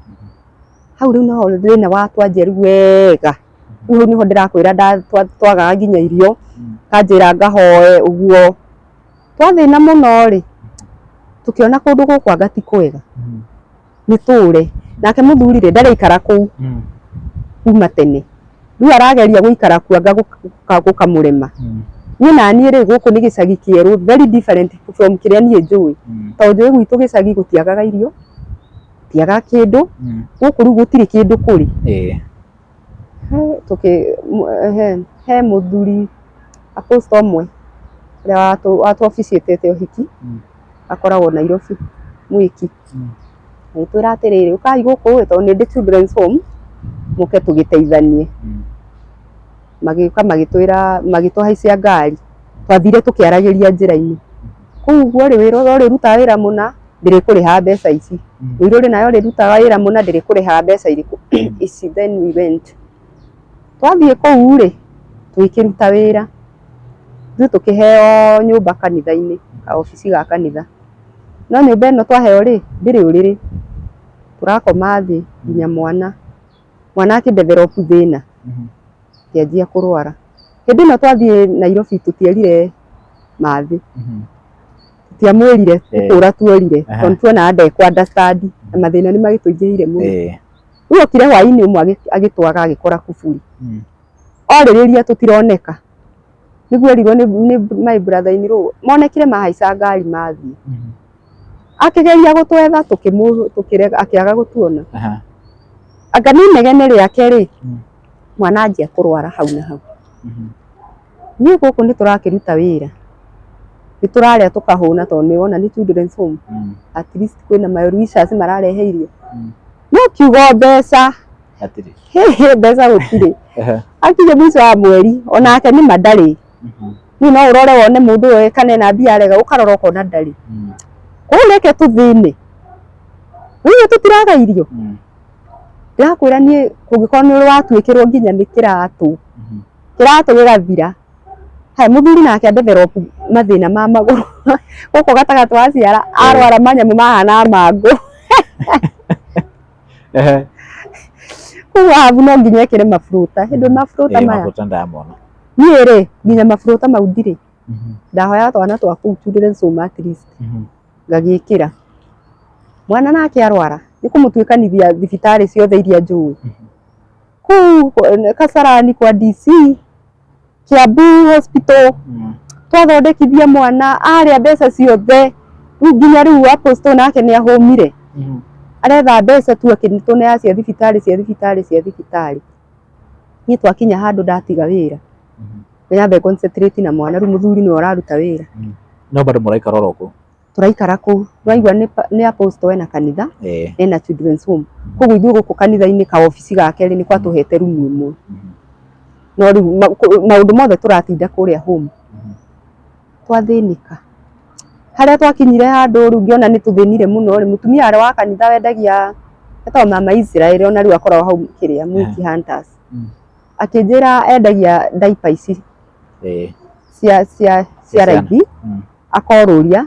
Hau rĩu nĩho thĩna watwanjia rĩu wega. Rĩu hau nĩho ndĩrakwĩra twagaga nginya irio, kanjĩra ngahoe ũguo. Twathĩna mũno rĩ, tũkĩona kũndũ gũkũ anga ti kwega, nĩ tũre. Nake mũthuri rĩ, ndaraikara kũu kuma tene. Rĩu arageria gũikara kuo anga gũkamũrema. Niĩ naniĩ rĩ, gũkũ nĩ gĩcagi kĩerũ very different from kĩrĩa niĩ njũĩ. Tondũ njũĩ gwitũ gĩcagi gũtiagaga irio, gũtiagaga kĩndũ, gũkũ rĩu gũtirĩ kĩndũ kũrĩ. He mũthuri apostle ũmwe ũrĩa watũ officiate ũhiki, akoragwo Nairobi, Mwĩki. Agĩtwĩra atĩrĩrĩ, ũkai gũkũ ĩ, tondũ nĩ ndĩ children's home, mũke tũgĩteithanie. Magĩũka magĩtwĩra, magĩtũhaicia ngari, twathire tũkĩaragĩria njĩra-inĩ. Kũu ũguo rĩ, wĩra ũrĩa ũrĩrutaga wĩra mũna, ndĩrĩkũrĩhaga mbeca ici. Wĩra ũrĩ nawe ũrĩrutaga wĩra mũna, ndĩrĩkũrĩhaga mbeca irĩkũ ici. Then we went. Twathiĩ kũu rĩ, tũgĩkĩruta wĩra. Ithuĩ tũkĩheo nyũmba kanitha-inĩ, kaobici ga kanitha. No nyũmba ĩno twaheo rĩ, ndĩrĩ ũrĩrĩ. Tũrakoma thĩ nginya mwana. Mwana akĩ develop thĩna, akĩanjia kũrwara. Hĩndĩ ĩno twathiĩ Nairobi tũtierire Mathĩ. Tũtiamwĩrire, nĩ kũra tuorire, tondũ tuonaga ndekũ understand na mathĩna nĩ magĩtũingĩhĩire mũno. Rĩu okire hwainĩ ũmwe agĩtwaga agĩkora kuburi. Orĩrĩria tũtironeka. Nĩguo erirwo nĩ my brother in law monekire mahaica ngari mathiĩ. Akĩgeria gũtwetha tũkĩrega akĩaga gũtuona. Anga nĩ inegene rĩake rĩ, mwana anjia kũrwara hau na hau. Niĩ gũkũ nĩ tũrakĩruta wĩra, nĩ tũrarĩa tũkahũna tondũ nĩ wona nĩ children's home. At least kwĩna my well-wishers mararehe irio. No kiugo mbeca, Hatirĩ. Mbeca gũtirĩ. Akinya mũico wa mweri onake nĩma ndarĩ. Niĩ no ũrore wone mũndũ ũyũ kana ena mbia arega ũkarora ũkona ndarĩ. Koguo reke tũthĩne. Rĩu tũtiraga irio. Ndĩrakwĩra niĩ kũngĩkorwo nĩ ũrĩ watuĩkĩrwo nginya nĩ kĩratũ, kĩratũ gĩgathira. Haya mũthuri nake a develop mathĩna ma magũrũ gũkũ gatagatĩ wa ciara arwara manyamũ mahana mangũ. Koguo Ahabu no nginya ekĩre maburuta. Hĩndĩ maburuta maya. Maburuta ndamona. Niĩ rĩ nginya maburuta mau ndirĩ. Ndahoyaga twana twa kũu children's home at least ngagĩkĩra. Mwana nake arwara nĩ kũmũtuĩkanithia thibitarĩ ciothe iria njũĩ. Kũu Kasarani kwa DC, Kiambu Hospital, twathondekithia mwana arĩa mbeca ciothe rĩu nginya rĩu Apostle nake nĩ ahũmire. Aretha mbeca tu akĩtũneaga cia thibitarĩ cia thibitarĩ cia thibitarĩ. Niĩ twakinya handũ ndatiga wĩra. Nyambe concentrate na mwana rĩu mũthuri nĩwe ũraruta wĩra. No bado mũraikara oro kũu? Tũraikara kũu. Nĩwaigua nĩ Apostle ena kanitha, ena children's home. Koguo ithuĩ gũkũ kanitha-inĩ ka obici gake rĩ, nĩko atũhete rumu ĩmwe. No rĩu maũndũ mothe tũratinda kũrĩa home. Twathĩnĩka. Harĩa twakinyire handũ rĩu ngĩona nĩ tũthĩnire mũno rĩ, mũtumia warĩ wa kanitha wendagia etagwo mama Israel ona rĩu akoragwo hau kĩrĩa Mwiki Hunters. Akĩnjĩra endagia diaper ici cia raithi, akorũria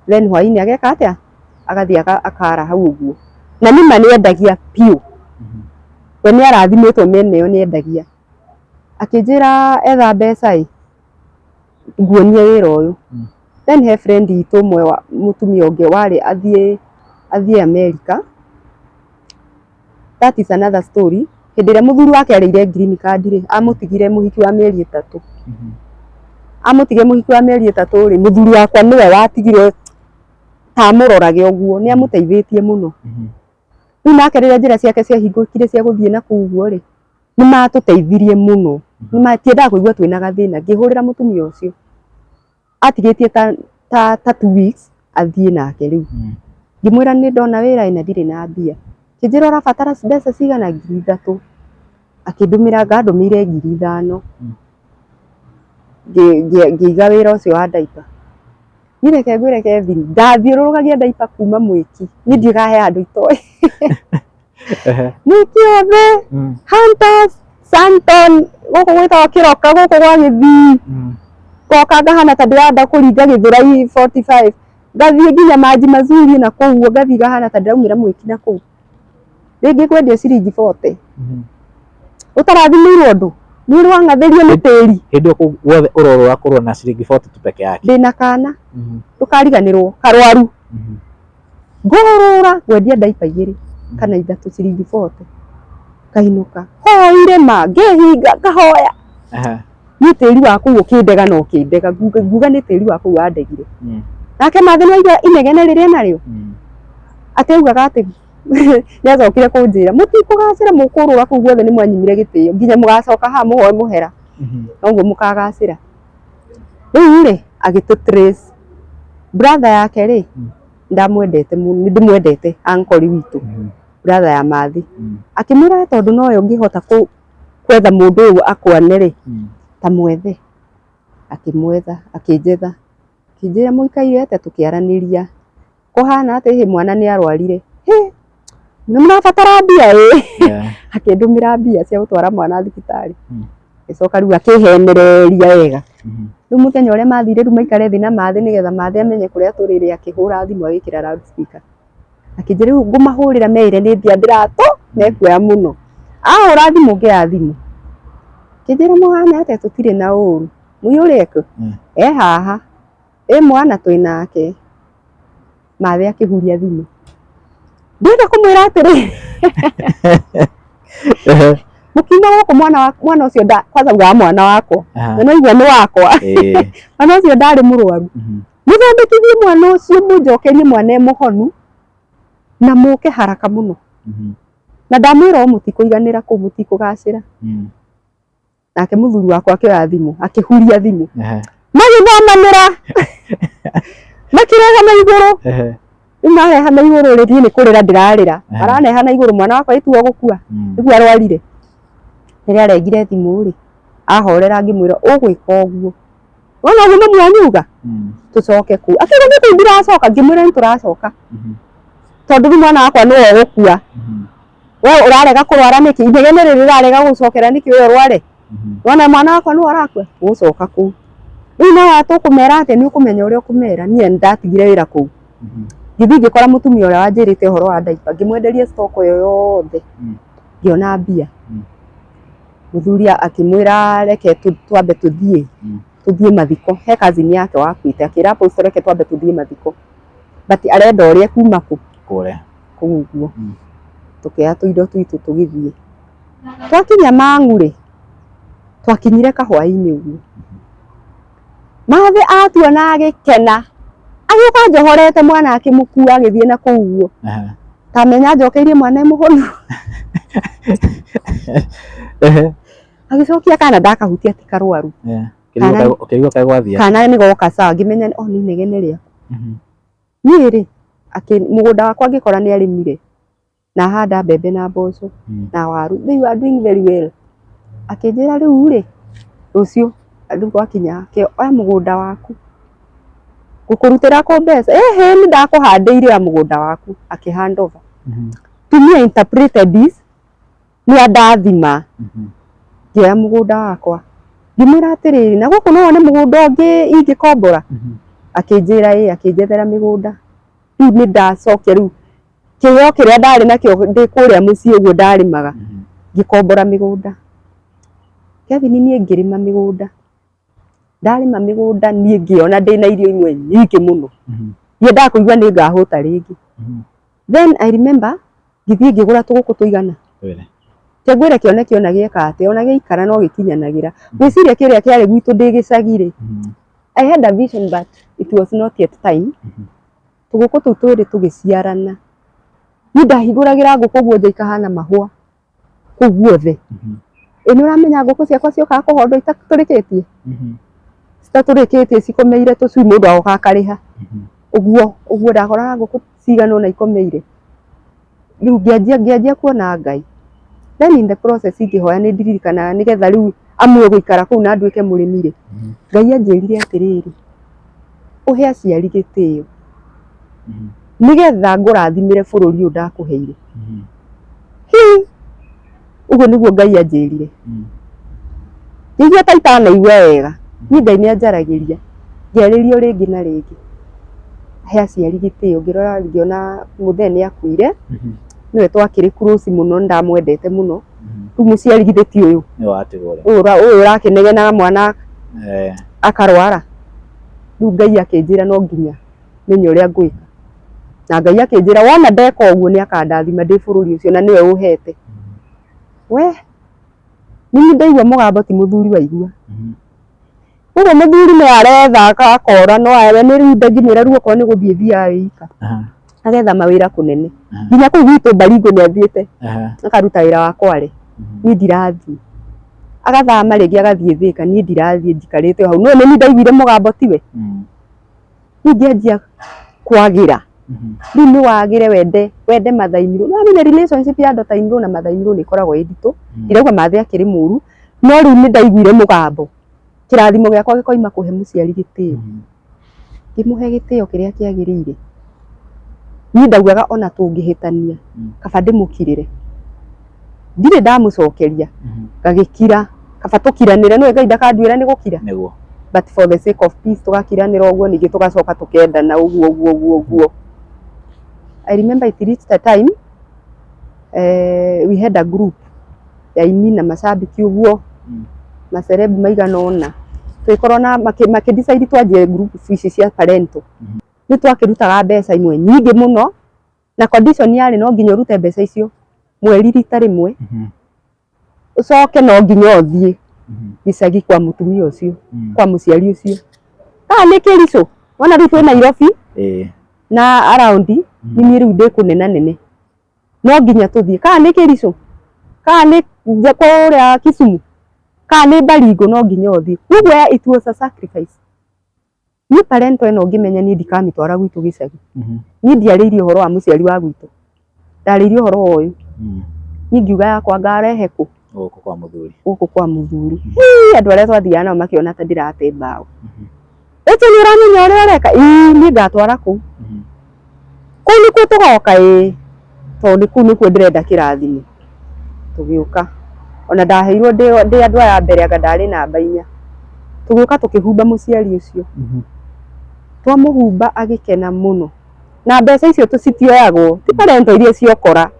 then hwainĩ ageka atĩa? Agathiĩ akara hau ũguo. Na nĩma nĩ endagia biũ. We nĩ arathimĩtwo mĩena ĩyo nĩ endagia. Akĩnjĩra etha mbeca ĩ, nguonie wĩra ũyũ. Then he friend itũ ũmwe wa mũtumia ũngĩ warĩ athiĩ America. That is another story. Hĩndĩ ĩrĩa mũthuri wake arĩire green card rĩ, amũtigire mũhiki wa mĩeri 3. Amũtigire mũhiki wa mĩeri 3 rĩ, mũthuri wakwa nĩwe watigirwo ta amũrorage ũguo, nĩ amũteithĩtie mũno. Rĩu nake rĩrĩa njĩra ciake ciahingũkire cia gũthiĩ na kũu ũguo rĩ, nĩ matũteithirie mũno. Matiendaga kũigua twĩna gathĩna. Ngĩhũrĩra mũtumia ũcio, atigĩtie ta 2 weeks athiĩ nake rĩu. Ngĩmwĩra nĩ ndona wĩra ĩ na ndirĩ na mbia. Akĩnjĩra ũrabatara mbeca cigana? 3,000. Akĩndũmĩra, ngandũmĩire 5,000. Ngĩiga wĩra ũcio wa diaper. Niĩ reke ngwĩre Kevin, ndathiũrũrũkagia diaper kuma Mwĩki. Niĩ ndiũĩ he handũ itoĩ. Mwĩki yothe, Hunters, Santon, gũkũ gwĩtagwo Kĩroka, gũkũ gwa Gĩthii. Ngoka ngahana ta ndĩrenda kũringa Gĩthũrai 45. Ngathiĩ nginya Maji Mazuri na kũu ũguo, ngathiĩ ngahana ta ndĩraumĩra Mwĩki na kũu. Rĩngĩ ngwendia ciringi 40. Ũtarathimĩirwo ũndũ, nĩ ũrĩ wang'athĩrio nĩ tĩri. Hĩndĩ ĩyo kũu guothe ũrorũra kũrũa na ciringi 40 tu peke yake. Ndĩna kana, ndũkariganĩrwo, karwaru. Ngũrũra ngwendia diaper 2 kana 3 ciringi 40. Ngainũka, hoire ma, ngĩhinga, ngahoya. Niĩ tĩri wa kũu ũkĩndega na ũkĩndega, nguga nĩ tĩri wa kũu wandegire. Nake Mathĩ nĩ waigua inegene rĩrĩa enarĩo? Atĩ augaga atĩ nĩ acokire kũnjĩra mũtikũgacĩra mũkũrũra kũu guothe nĩ mwanyimire gĩtĩo nginya mũgacoka haha mũhoe mũhera noguo mũkagacĩra. Rĩu rĩ agĩtũ trace brother yake rĩ ndamwendete mũno, nĩ ndĩmwendete uncle witũ brother ya Mathĩ. Akĩmwĩra tondũ nowe ũngĩhota kwetha mũndũ ũyũ akwane rĩ ta mwethe. Akĩmwetha akĩnjetha akĩnjĩra mũikaire atĩa tũkĩaranĩria kũhana atĩ hĩ mwana nĩ arwarire. Hĩ nĩ mũrabatara mbia ĩ? Akĩndũmĩra mbia cia gũtwara mwana thibitarĩ. Agĩcoka rĩu akĩhenereria wega. Rĩu mũthenya ũrĩa mathire rĩu maikare thĩ na Mathĩ nĩgetha Mathĩ amenye kũrĩa tũrĩ rĩ, akĩhũra thimũ agĩkĩra loudspeaker. Akĩnjĩra rĩu ngũmahũrĩra meĩre nĩ mbia ndĩratũ mekuoya mũno. Ahũra thimũ ngĩoya thimũ. Akĩnjĩra mũhana atĩa tũtirĩ na ũru. Mũiyũre kũ? E haha. Ĩ mwana twĩ nake. Mathĩ akĩhuria thimũ. Ndĩrenda kũmwĩra atĩrĩrĩ. Mũkiuma gũkũ mwana wa mwana ũcio nda kwanza ugaga mwana wakwa. Na no igua nĩ wakwa. Mwana ũcio ndarĩ mũrwaru. Mũthondekithie mwana ũcio, mũnjokerie mwana e mũhonu na mũke haraka mũno. Na ndamwĩra o mũtikũiganĩra kũu, mũtikũgacĩra. Nake mũthuri wakwa akĩoya thimũ, akĩhuria thimũ. Magĩthamanĩra. Makĩreha na igũrũ. Rĩu mareha na igũrũ rĩ, niĩ nĩ kũrĩra ndĩrarĩra. Maraneha na igũrũ mwana wakwa ĩtuo gũkua. Nĩguo arwarire. Rĩrĩa arengire thimũ rĩ, ahorera ngĩmwĩra ũgwĩka ũguo. Wona ũguo mami wanyu auga? Tũcoke kũu. Akiuga nĩ kũu ndiracoka, ngĩmwĩra nĩ tũracoka. Tondũ rĩu mwana wakwa nĩwe ũgũkua. We ũrarega kũrwara nĩkĩ? Inegene rĩrĩ rĩrarega gũcokera nĩkĩ we ũrware? Wona mwana wakwa nĩwe ũrakua? Gũcoka kũu. Rĩu no tũkũmera atĩa? Nĩ ũkũmenya ũrĩa ũkũmera. Niĩ nĩ ndatigire wĩra kũu. Ngĩthiĩ ngĩkora mũtumia ũrĩa wanjĩrĩte ũhoro wa diaper, ngĩmwenderia stock ĩyo yothe. Ngĩona mbia. Mũthuri akĩmwĩra reke twambe tũthiĩ, tũthiĩ mathiko. He cousin yake wakuĩte, akĩra apostle reke twambe tũthiĩ mathiko. But arenda ũrĩa kuma kũ? Kũrĩa. Kũu ũguo. Tũkĩoya tũindo twitũ tũgĩthiĩ. Twakinya Mang'u rĩ, twakinyire kahwaĩ-inĩ ũguo. Mathe atuona agĩkena, agĩũka anjohorete mwana akĩmũkua agĩthiĩ na kũu ũguo. Tamenya anjokeirie mwana e mũhonu. Agĩcokia kana ndakahutia ti karwaru. Ũkĩigua kaĩ gwathiĩ? Kana nĩ goka sawa, ngĩmenya o nĩ inegene rĩaku. Niĩ rĩ, mũgũnda wakwa ngĩkora nĩ arĩmire na ahanda mbembe na mboco na waru. They were doing very well. Akĩnjĩra rĩu rĩ, rũciũ rĩu gwakinya oya mũgũnda waku. Ngũkũrutĩra kũ mbeca? Ĩhĩ nĩ ndakũhandĩire oya mũgũnda waku. Akĩ hand over. To me I interpreted this nĩ andathima. Ngĩoya mũgũnda wakwa. Ngĩmwĩra atĩrĩrĩ, na gũkũ no wone mũgũnda ũngĩ ingĩkombora? Akĩnjĩra ĩĩ, akĩnjethera mĩgũnda. Rĩu nĩ ndacokia rĩu kĩheo kĩrĩa ndarĩ nakĩo ndĩ kũrĩa mũciĩ ũguo ndarĩmaga, ngĩkombora mĩgũnda. Kevin niĩ ngĩrĩma mĩgũnda. Ndarĩma mĩgũnda niĩ ngĩona ndĩna irio imwe nyingĩ mũno. Ndiendaga kũigua nĩ ngahũta rĩngĩ. Then I remember ngĩthiĩ ngĩgũra tũgũkũ tũigana. Reke ngwĩre kĩoneki ona gĩeka atĩa, ona gĩaikara no gĩkinyanagĩra. Ngwĩciria kĩrĩa kĩarĩ gwitũ ndĩ gĩcagi rĩ, I had a vision but it was not yet time. Tũgũkũ tũu twĩrĩ tũgĩciarana. Niĩ ndahingũragĩra ngũkũ ũguo nja ikahana mahũa kũu guothe. Ĩ nĩ ũramenya ngũkũ ciakwa ciokaga kũhondwo itatũrĩkĩtie? Citatũrĩkĩtie cikomeire tũcui mũndũ agoka akarĩha. Ũguo ũguo ndakoraga ngũkũ cigana ũna ikomeire. Rĩu ngĩanjia ngĩanjia kuona Ngai. Then in the process ngĩhoya nĩ ndirikanaga nĩgetha rĩu amue gũikara kũu na nduĩke mũrĩmi rĩ, Ngai anjĩrire atĩrĩrĩ, ũhe aciari gĩtĩo nĩgetha ngũrathimĩre bũrũri ũyũ ndakũheire. Hi! Ũguo nĩguo Ngai anjĩrire. Ngĩigua ta itanaigua wega, niĩ Ngai nĩ anjaragĩria, ngĩarĩrio rĩngĩ na rĩngĩ. He aciari gĩtĩo, ngĩrora ngĩona mũthee nĩ akuire, nĩwe twakĩrĩ close mũno, nĩ ndamwendete mũno. Rĩu mũciari githĩ ti ũyũ? Ũyũ ũrakĩnegenaga mwana akarwara. Rĩu Ngai akĩnjĩra no nginya menye ũrĩa ngwĩka. Na Ngai akĩnjĩra wona ndeka ũguo nĩ akandathima ndĩ bũrũri ũcio na nĩwe ũhete. We, niĩ ndaigua mũgambo ti mũthuri waigua. Ũguo mũthuri no aretha akora no we nĩ rĩu ndangĩmwĩra rĩu okorwo nĩ gũthiĩ thiaga wĩ ika. Agetha mawĩra kũnene. Nginya kũu gwitũ Baringo nĩ athiĩte akaruta wĩra wa kware. Niĩ ndirathiĩ. Agathama rĩngĩ agathiĩ Thĩka, niĩ ndirathiĩ njikarĩte o hau. No nĩ niĩ ndaiguire mũgambo tiwe. Rĩu ngĩanjia kwagĩra. Rĩu nĩ wagĩre wende wende mother-in-law. Nĩ wamenya relationship ya daughter-in-law na mother-in-law nĩ ĩkoragwo ĩ nditũ. Ndirauga mathe akĩrĩ mũru, no rĩu nĩ ndaiguire mũgambo. Kĩrathimo gĩakwa gĩkoima kũhe mũciari gĩtĩo. Ngĩmũhe gĩtĩo kĩrĩa kĩagĩrĩire. Niĩ ndaugaga ona tũngĩhĩtania, kaba ndĩmũkirĩre. Ndirĩ ndamũcokeria, ngagĩkira, kaba tũkiranĩre, nĩũĩ Ngai ndakanduĩra nĩ gũkira? Nĩguo. But for the sake of peace tũgakiranĩra ũguo ningĩ tũgacoka tũkendana ũguo ũguo ũguo ũguo. I remember it reached a time we had a group ya aini na macambĩki ũguo, maceleb maigana ũna. Tũgĩkorwo na makĩ decide twanjie group ici cia parental. Nĩ twakĩrutaga mbeca imwe nyingĩ mũno, na condition yarĩ no nginya ũrute mbeca icio mweri rita rĩmwe. Ũcoke no nginya ũthiĩ gĩcagi kwa mũtumia ũcio, kwa mũciari ũcio. Kana nĩ Kĩricũ, wona rĩu twĩ Nairobi na around, nĩ niĩ rĩu ndĩ kũnena nene, no nginya tũthiĩ. Kana nĩ Kĩricũ, kana nĩ kũrĩa Kisumu, kana nĩ Baringo, no nginya ũthiĩ. Koguo it was a sacrifice. Niĩ parental ĩno ngĩmenya niĩ ndikamĩtwara gwitũ gĩcagi. Niĩ ndiarĩirie ũhoro wa mũciari wa gwitũ, ndarĩirie ũhoro wa ũyũ. Niĩ ngiuga yakwa ngarehe kũ? Gũkũ kwa mũthuri. Gũkũ kwa mũthuri. Hii, andũ arĩa twathiaga nao makĩona ta ndĩrate mbaũ. Ĩtĩ nĩ ũramenya ũrĩa ũreka? Ĩĩ, niĩ ngatwara kũu. Kũu nĩkuo tũgoka? Ĩĩ, tondũ kũu nĩkuo ndĩrenda kĩrathimo. Tũgĩũka. Ona ndaheirwo ndĩ andũ aya a mbere, anga ndarĩ namba 4. Tũgĩũka tũkĩhumba mũciari ũcio. Twamũhumba agĩkena mũno. Na mbeca icio citioyagwo, ti parental iria ciokora.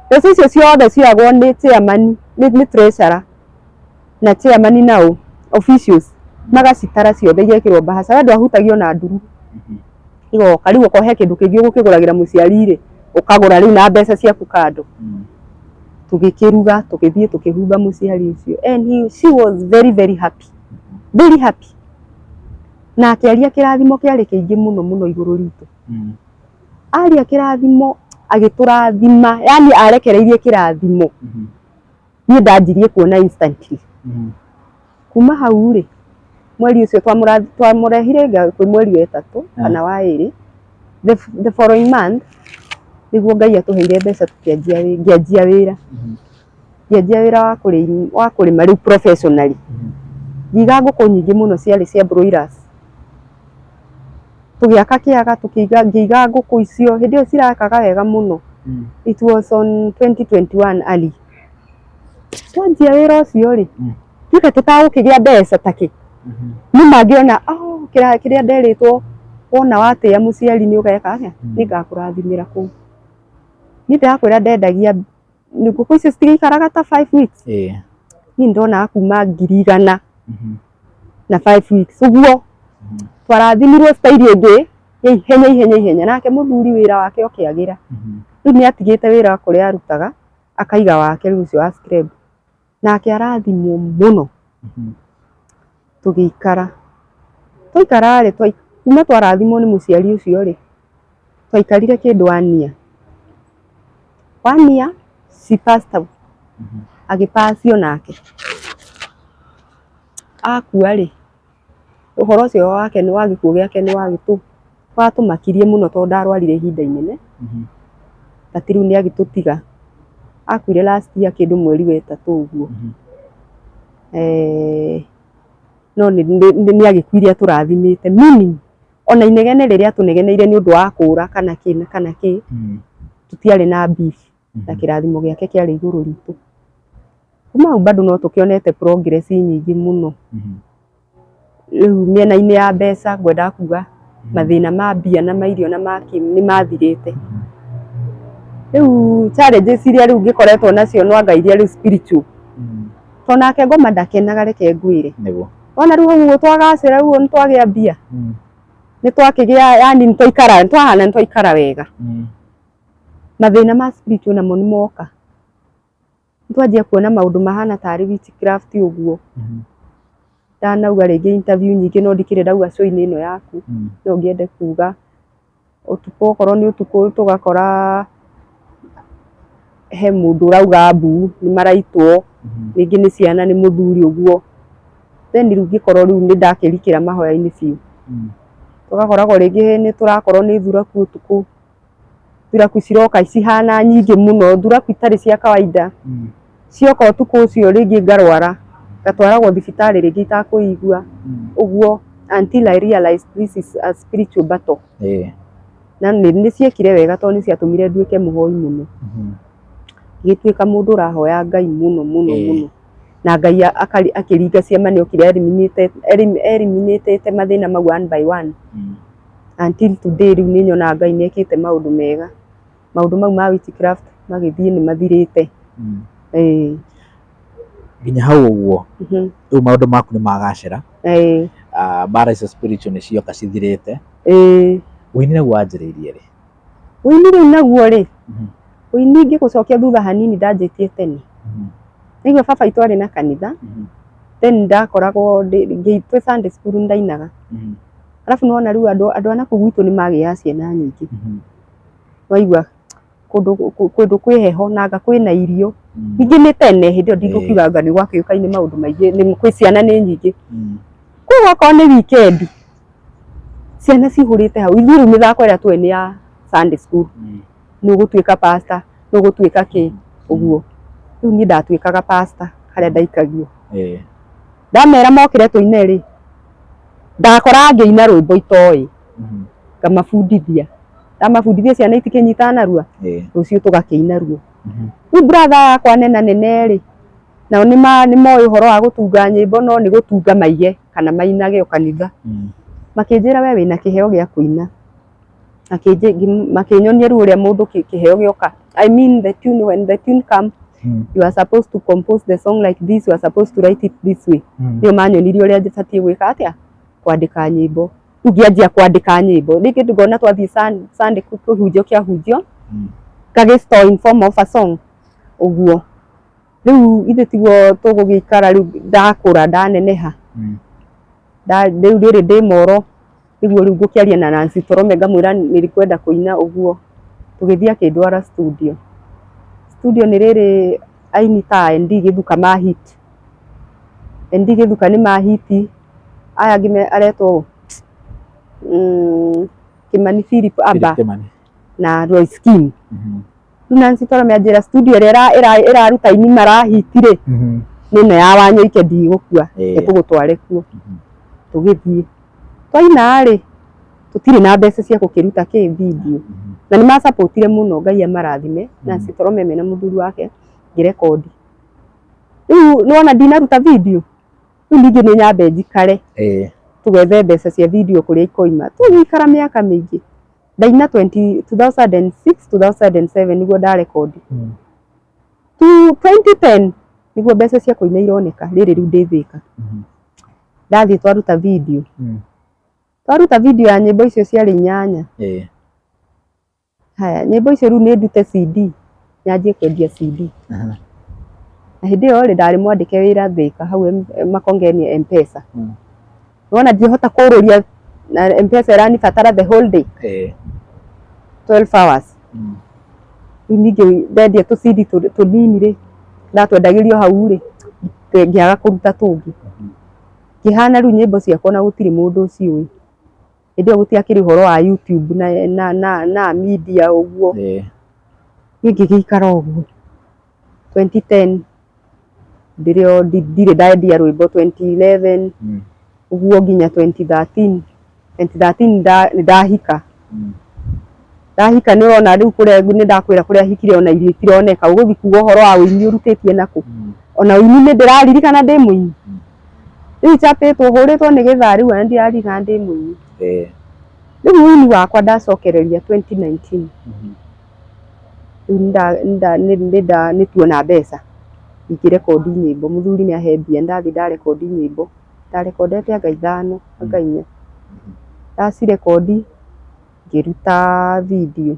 Mbeca icio ciothe cioyagwo nĩ chairman, nĩ treasurer na chairman nao officials, magacitara ciothe igekĩrwo mbahaca. We ndwahutagia ona ndururu. Igoka rĩu okorwo he kĩndũ kĩngĩ ũgũkĩgũragĩra mũciari rĩ, ũkagũra rĩu na mbeca ciaku kando. Tũgĩkĩruga, tũgĩthiĩ tũkĩhumba mũciari ũcio, and she was very very happy, very happy. Na akĩaria kĩrathimo kĩarĩ kĩingĩ mũno mũno igũrũ ritũ. Aria kĩrathimo agĩtũrathima, yani arekereirie kĩrathimo. Niĩ ndanjirie kuona instantly. Kuma hau rĩ, mweri ũcio twamũrehire kwĩ mweri wa 3 kana wa 2. The following month nĩguo Ngai atũheire mbeca, tũkĩanjia, ngĩanjia wĩra. Ngĩanjia wĩra wa kũrĩma rĩu professionally. Ngiga ngũkũ nyingĩ mũno ciarĩ cia broilers. Tũgĩaka kĩaga, tũkĩiga, ngĩiga ngũkũ icio, hĩndĩ ĩyo cirakaga wega mũno. It was on 2021 early. Twanjia wĩra ũcio rĩ, tuĩka tũtagũkĩgĩa mbeca takĩ. Nĩ mangĩona, oh, kĩrĩa nderĩtwo, wona watĩĩa mũciari nĩ ũgeka atĩa? Nĩ ngakũrathimĩra kũu. Niĩ ndĩrakwĩra ndendagia ngũkũ icio citigĩikaraga ta 5 weeks. Niĩ ndonaga kuma 100,000 na 5 weeks ũguo. Twarathimirwo style ĩngĩ ya ihenya ihenya ihenya. Nake mũthuri wĩra wake ũkĩagĩra. Rĩu nĩ atigĩte wĩra kũrĩa arutaga, akaiga wake rĩu ũcio wa scrub. Nake arathimwo mũno. Tũgĩikara. Twaikara rĩ, kuma twarathimwo nĩ mũciari ũcio rĩ, twaikarire kĩndũ one year. One year she passed out. Agĩpacio nake. Akua rĩ, ũhoro ũcio wake nĩ wa gĩkuũ gĩake nĩ watũmakirie mũno tondũ ndarwarire ihinda inene. But rĩu nĩ agĩtũtiga. Akuire last year kĩndũ mweri wa 3 ũguo. No nĩ agĩkuire atũrathimĩte, meaning ona inegene rĩrĩa atũnegeneire nĩ ũndũ wa kũra kana kĩ kana kĩ, tũtiarĩ na beef, na kĩrathimo gĩake kĩarĩ igũrũ ritũ. Kuma hau bado no tũkĩonete progress nyingĩ mũno. Rĩu mĩena-inĩ ya mbeca, ngwendaga kuga mathĩna ma mbia na ma irio na ma kĩ nĩ mathirĩte. Rĩu challenges iria rĩu ngĩkoretwo nacio no anga iria rĩu spiritual. Tondũ nake ngoma ndakenaga, reke ngwĩre. Nĩguo. Wona rĩu hau ũguo twagacĩra, rĩu nĩ twagĩa mbia. Nĩ twakĩgĩa, yani nĩ twaikara, nĩ twahana nĩ twaikara wega. Mathĩna ma spiritual namo nĩ moka. Nĩ twanjia kuona maũndũ mahana tarĩ witchcraft ũguo. Ndanauga rĩngĩ interview nyingĩ, no ndikĩrĩ ndauga show-inĩ ĩno yaku. No ngĩende kuga ũtukũ, okorwo nĩ ũtukũ, tũgakora he mũndũ ũrauga mbu, nĩ maraitwo, rĩngĩ nĩ ciana, nĩ mũthuri ũguo. Then rĩu ngĩkorwo rĩu nĩ ndakĩrikĩra mahoya-inĩ biũ. Tũgakoragwo rĩngĩ nĩ tũrakorwo nĩ thuraku ũtukũ. Thuraku ciroka cihana nyingĩ mũno, thuraku itarĩ cia kawaida. Cioka ũtukũ ũcio rĩngĩ ngarwara, ngatwaragwo thibitarĩ rĩngĩ itakũigua ũguo, until I realized this is a spiritual battle. Na nĩ ciekire wega tondũ nĩ ciatũmire nduĩke mũhoi mũno. Ngĩtuĩka mũndũ ũrahoya Ngai mũno mũno mũno. Na Ngai akĩringa ciama, nĩ okire eliminatĩte mathĩna mau one by one. Until today rĩu nĩ nyonaga Ngai nĩ ekĩte maũndũ mega. Maũndũ mau ma witchcraft magĩthiĩ nĩ mathirĩte. Nginya hau ũguo, rĩu maũndũ maku nĩ magacĩra. Mbara icio spiritual nĩ cioka cithirĩte. Ũini naguo wanjĩrĩirie rĩ? Ũini rĩu naguo rĩ, ũini ngĩgũcokia thutha hanini, ndanjĩtie tene. Nĩguo baba witũ arĩ na kanitha. Then ndakoragwo twĩ Sunday school ndainaga. Arabu nĩwona rĩu andũ a nakũu gwitũ nĩ magĩaga ciana nyingĩ. Waigua kũndũ kwĩ heho na anga kwĩna irio. Ningĩ nĩ tene hĩndĩ ĩyo ndingũkiuga anga nĩ gwakĩũkaine maũndũ maingĩ nĩ kwĩ ciana nĩ nyingĩ. Koguo okorwo nĩ weekend ciana cihũrĩte hau ithuĩ rĩu mĩthako ĩrĩa tũĩ nĩ ya Sunday school. Nĩ ũgũtuĩka pastor, nĩ ũgũtuĩka kĩ ũguo. Rĩu niĩ ndatuĩkaga pastor harĩa ndaikagio. Ndamera mokĩre tũine rĩ, ndakora ngĩina rwĩmbo itoĩ, ngamabundithia. Ndamabundithia ciana itikĩnyitaga narua, rũciũ tũgakĩina ruo. Rĩu brother yakwa nena nene rĩ, nao nĩ moĩ ũhoro wa gũtunga nyĩmbo no nĩ gũtunga maige kana mainage o kanitha. Makĩnjĩra we wĩna kĩheo gĩa kũina. Makĩnyonia rĩu ũrĩa mũndũ kĩheo gĩoka. I mean the tune, when the tune come, you are supposed to compose the song like this, you are supposed to write it this way. Nĩo manyonirie ũrĩa batiĩ gwĩka atĩa, kwandĩka nyĩmbo. Rĩu ngĩanjia kwandĩka nyĩmbo. Rĩngĩ ngona twathiĩ Sunday kĩhunjio kĩahunjio, ngagĩ store in form of a song ũguo. Rĩu ithuĩ tiguo tũgũgĩikara rĩu ndakũra ndaneneha. Rĩu rĩrĩ ndĩ moro nĩguo rĩu ngũkĩaria na Nancy Torome ngamwĩra nĩ ngwenda kũina ũguo. Tũgĩthiĩ akĩndwara studio. Studio nĩ rĩrĩ aini ta ND Gĩthuka ma hit. ND Gĩthuka nĩ ma hit, aya angĩ aretwo Kĩmani Philip Aba na Royce Kim. Rĩu Nancy Torome anjĩra studio ĩrĩa ĩraruta aini marahiti rĩ, nĩ ĩno ya Wanyoike ndigũkua, reke tũgũtware kuo. Tũgĩthiĩ. Twaina rĩ, tũtirĩ na mbeca cia gũkĩruta kĩ video. Na nĩ macapotire mũno Ngai amarathime, Nancy Torome mena mũthuri wake ngĩrekondi. Rĩu nĩwona ndinaruta video, rĩu ningĩ nĩ nyambe njikare tũgethe mbeca cia video kũrĩa ikoima. Tũgĩikara mĩaka mĩingĩ. Ndaina 2006, 2007 nĩguo ndarekondi. 2010 nĩguo mbeca cia kũina ironeka, rĩrĩ rĩu ndĩ Thĩka. Ndathiĩ twaruta video. Twaruta video ya nyĩmbo icio ciarĩ inyanya. Haya, nyĩmbo icio rĩu nĩ ndute CD, nyanjie kwendia CD. Na hĩndĩ ĩyo rĩ, ndarĩ mwandĩke wĩra Thĩka hau Makongeni M-Pesa. Nĩwona ndingĩhota kũrũria na M-Pesa ĩranibatara the whole day, 12 hours. Rĩu ningĩ ndendia tũ CD tũnini rĩ, ndatwendagĩrio hau rĩ, ngĩaga kũruta tũngĩ. Ngĩhana rĩu nyĩmbo ciakwa na gũtirĩ mũndũ ũciũĩ. Hĩndĩ ĩyo gũtiakĩrĩ ũhoro wa YouTube na media ũguo. Niĩ ngĩgĩikara ũguo. 2010 ndĩrĩ o ndirĩ ndendia rwĩmbo 2011 ũguo nginya 2013. 2013 nĩ ndahika. Ndahika nĩ ũrona rĩu kũrĩa nĩ ndakwĩra kũrĩa hikire ona irio itironeka. Ũgũthiĩ kuga ũhoro wa ũini ũrutĩtie nakũ? Ona ũini nĩ ndĩraririkana ndĩ mũini. Rĩu njapĩtwo hũrĩtwo nĩ gĩthaa rĩu ona ndiraririkana ndĩ mũini. Rĩu ũini wakwa ndacokereria 2019. Rĩu nĩ tuona mbeca ingĩrekondi nyĩmbo. Mũthuri nĩ ahe mbia ndathiĩ ndarekondi nyĩmbo. Ndarekondete anga ithano anga inya. Ndacirekondi ngĩruta video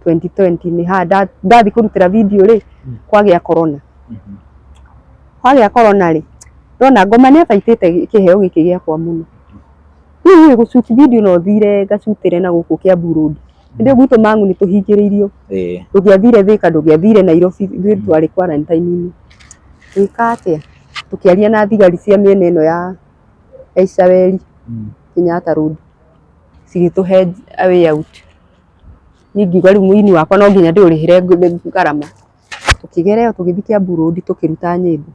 2020 nĩ ndathiĩ kũrutĩra video rĩ, kwagĩa corona. Kwagĩa corona rĩ, ndona ngoma nĩ abaitĩte kĩheo gĩkĩ gĩakwa mũno. Rĩu rĩ gũ shoot video no thire ngacutĩre na gũkũ Kiambu Road. Hĩndĩ ĩyo gwitũ Mang'u nĩ tũhingĩrĩirio. Ndũngĩathire Thĩka, ndũngĩathire Nairobi, ithuĩ twarĩ quarantine-inĩ. Ngwĩka atĩa? Tũkĩaria na thigari cia mĩena ĩno ya Icaweri, Kenyatta Road, cigĩtũhe a way out. Niĩ ngiuga rĩu mũini wakwa no nginya ndĩũrĩhĩre ngarama. Tũkĩgera ĩyo tũgĩthiĩ Kiambu Road tũkĩruta nyĩmbo.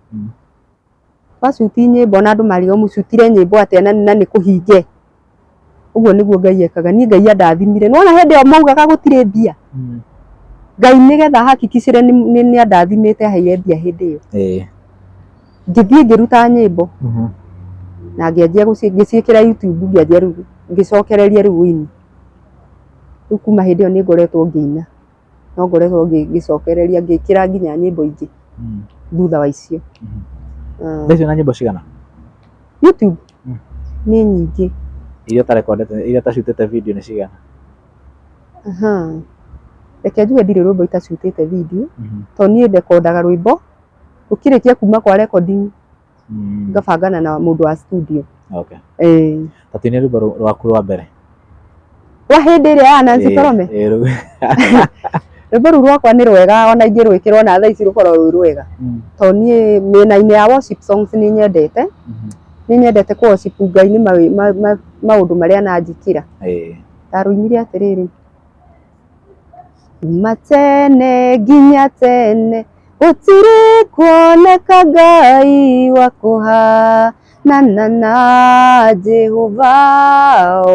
Twacuti nyĩmbo na andũ marigwo mũcutire nyĩmbo atĩa na nĩ kũhinge. Ũguo nĩguo Ngai ekaga. Niĩ Ngai andathimire. Nĩwona hĩndĩ ĩyo maugaga gũtirĩ mbia? Ngai nĩgetha ahakikicire nĩ andathimĩte aheire mbia hĩndĩ ĩyo. Ngĩthiĩ ngĩruta nyĩmbo na ngĩanjia ngĩciĩkĩra YouTube ngĩanjia rĩu ngĩcokereria rĩu ũini. Rĩu kuma hĩndĩ ĩyo nĩ ngoretwo ngĩina. No ngoretwo ngĩcokereria ngĩkĩra nginya nyĩmbo ingĩ thutha wa icio. Thaa ici wĩna nyĩmbo cigana? YouTube nĩ nyingĩ. Iria ũtarekondete, iria ũtacutĩte video nĩ cigana? Reke njuge ndirĩ rwĩmbo itacutĩte video, tondũ niĩ ndekondaga rwĩmbo. Ũkĩrĩkia kuma kwa recording ngabangana na mũndũ wa studio. Okay. Eh. Ta tuine rwĩmbo rwaku rwa mbere. Rwa hĩndĩ ĩrĩa ya Nancy Torome. Ĩĩ, rũu. Rwĩmbo rũu rwakwa nĩ rwega ona ingĩrwĩkĩrwo na thaa ici rũkorwo rwĩ rwega. Tondũ niĩ mĩena-inĩ ya worship songs nĩ nyendete. Nĩ nyendete kũ worship Ngai nĩ maũndũ marĩa ananjĩkĩra. Ĩĩ. Ndarũinire atĩrĩrĩ, kuma tene nginya tene gũtirĩ kuoneka Ngai wa kũhanana na Jehova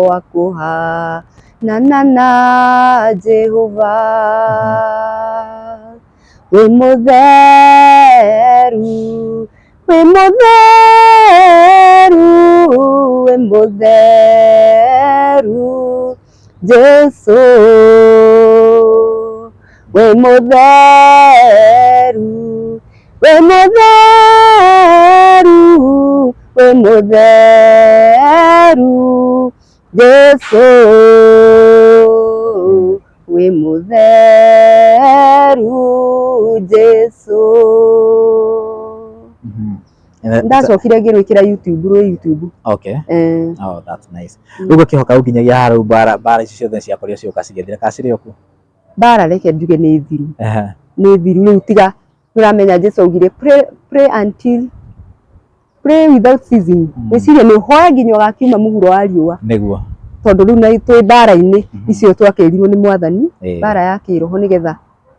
wa kũhanana na Jehova. Wĩ mũtheru, wĩ mũtheru, wĩ mũtheru Jesu, wĩ mũtheru, wĩ mũtheru, wĩ mũtheru Jesu, wĩ mũtheru Jesu. Ndacokire ngĩrwĩkĩra YouTube, rwĩ YouTube. Okay. Eh. Oh, that's nice. Rĩu ngũkĩhoka rĩu nginyagia haha rĩu mbara mbara ici ciothe ciakorirwo cioka cigĩthira kana cirĩ o kuo? Mbara reke njuge nĩ thiru. Ehe. Nĩ thiru rĩu tiga nĩũramenya Jesu augire pray, pray until pray without ceasing. Wĩcirie nĩ ũhoe nginya ũgakiuma mũhuro wa riũa. Nĩguo. Tondũ rĩu na twĩ mbara-inĩ icio twakĩrirwo nĩ Mwathani, Ĩĩ. mbara ya kĩroho nĩgetha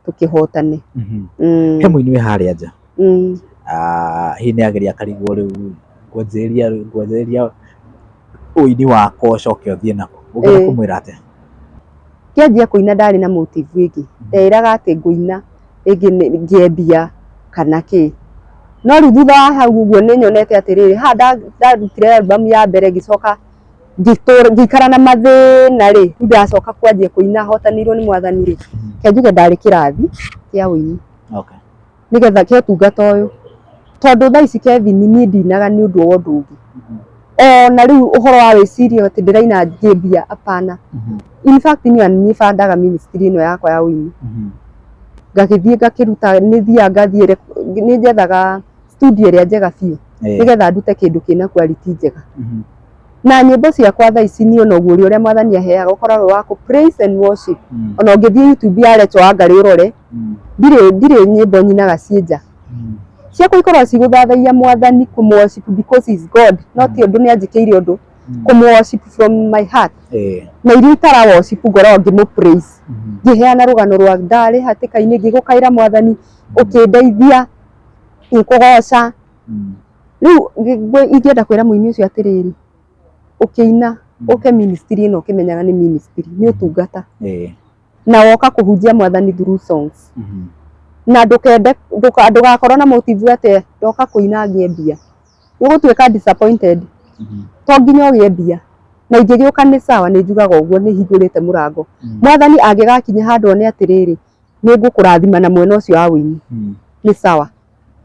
tũkĩhotane. He mũini wĩ harĩa nja. Ah, hihi nĩ ageria akarigwo rĩu ngwanjĩrĩria ngwanjĩrĩria ũini wakwa ũcoke ũthiĩ nako. Ũngĩenda kũmwĩra atĩa? Ngĩanjia kũina ndarĩ na motive ĩngĩ, ndeĩraga atĩ ngũina rĩngĩ ngĩe mbia kana kĩ. No rĩu thutha wa hau ũguo nĩ nyonete atĩrĩrĩ, haha ndarutire album ya mbere ngĩcoka ngĩikara na mathĩna rĩ, rĩu ndacoka kwanjia kũina hotanĩirwo nĩ Mwathani rĩ, reke njuge ndarĩ kĩrathi kĩa ũini. Okay. Nĩgetha kĩa ũtungata ũyũ. Tondũ thaa ici Kevin niĩ ndinaga nĩ ũndũ wa ũndũ ũngĩ. Ona rĩu ũhoro wa wĩcirio atĩ ndĩraina ngĩe mbia, hapana. In fact niĩ niĩ bandaga ministry ĩno yakwa ya ũini. Ngagĩthiĩ ngakĩruta, nĩ thiaga ngathiĩ, nĩ njethaga studio ĩrĩa njega biũ nĩgetha ndute kĩndũ kĩna quality njega. Na nyĩmbo ciakwa thaa ici niĩ ona ũguo ũrĩa Mwathani aheaga ũkoragwo wa kũ praise and worship. Ona ũngĩthiĩ YouTube ya Rachel Wangari ũrore, ndirĩ nyĩmbo nyinaga ciĩ nja. Ciakwa ikoragwo cigũthathaiya Mwathani, kũmũ worship because he is God, no ti ũndũ nĩ anjĩkĩire ũndũ, kũmũ worship from my heart. Na iria itara worship ngoragwo ngĩmũ praise. Ngĩheana rũgano rwa ndarĩ hatĩka-inĩ ngĩgũkaĩra Mwathani ũkĩndeithia, ngĩkũgoca. Rĩu ingĩenda kwĩra mũini ũcio atĩrĩrĩ, ũkĩina ũke ministry ĩno ũkĩmenyaga nĩ ministry, nĩ ũtungata. Na woka kũhunjia Mwathani through songs. Na ndũkende ndũgakorwo na motive atĩ ndoka kũina ngĩe mbia. Nĩ ũgũtuĩka disappointed. To nginya ũgĩe mbia. Na ingĩgĩũka nĩ sawa, nĩ njugaga ũguo, nĩ hingũrĩte mũrango. Mwathani angĩgakinya handũ one atĩrĩrĩ, nĩ ngũkũrathima na mwena ũcio wa ũini. Nĩ sawa.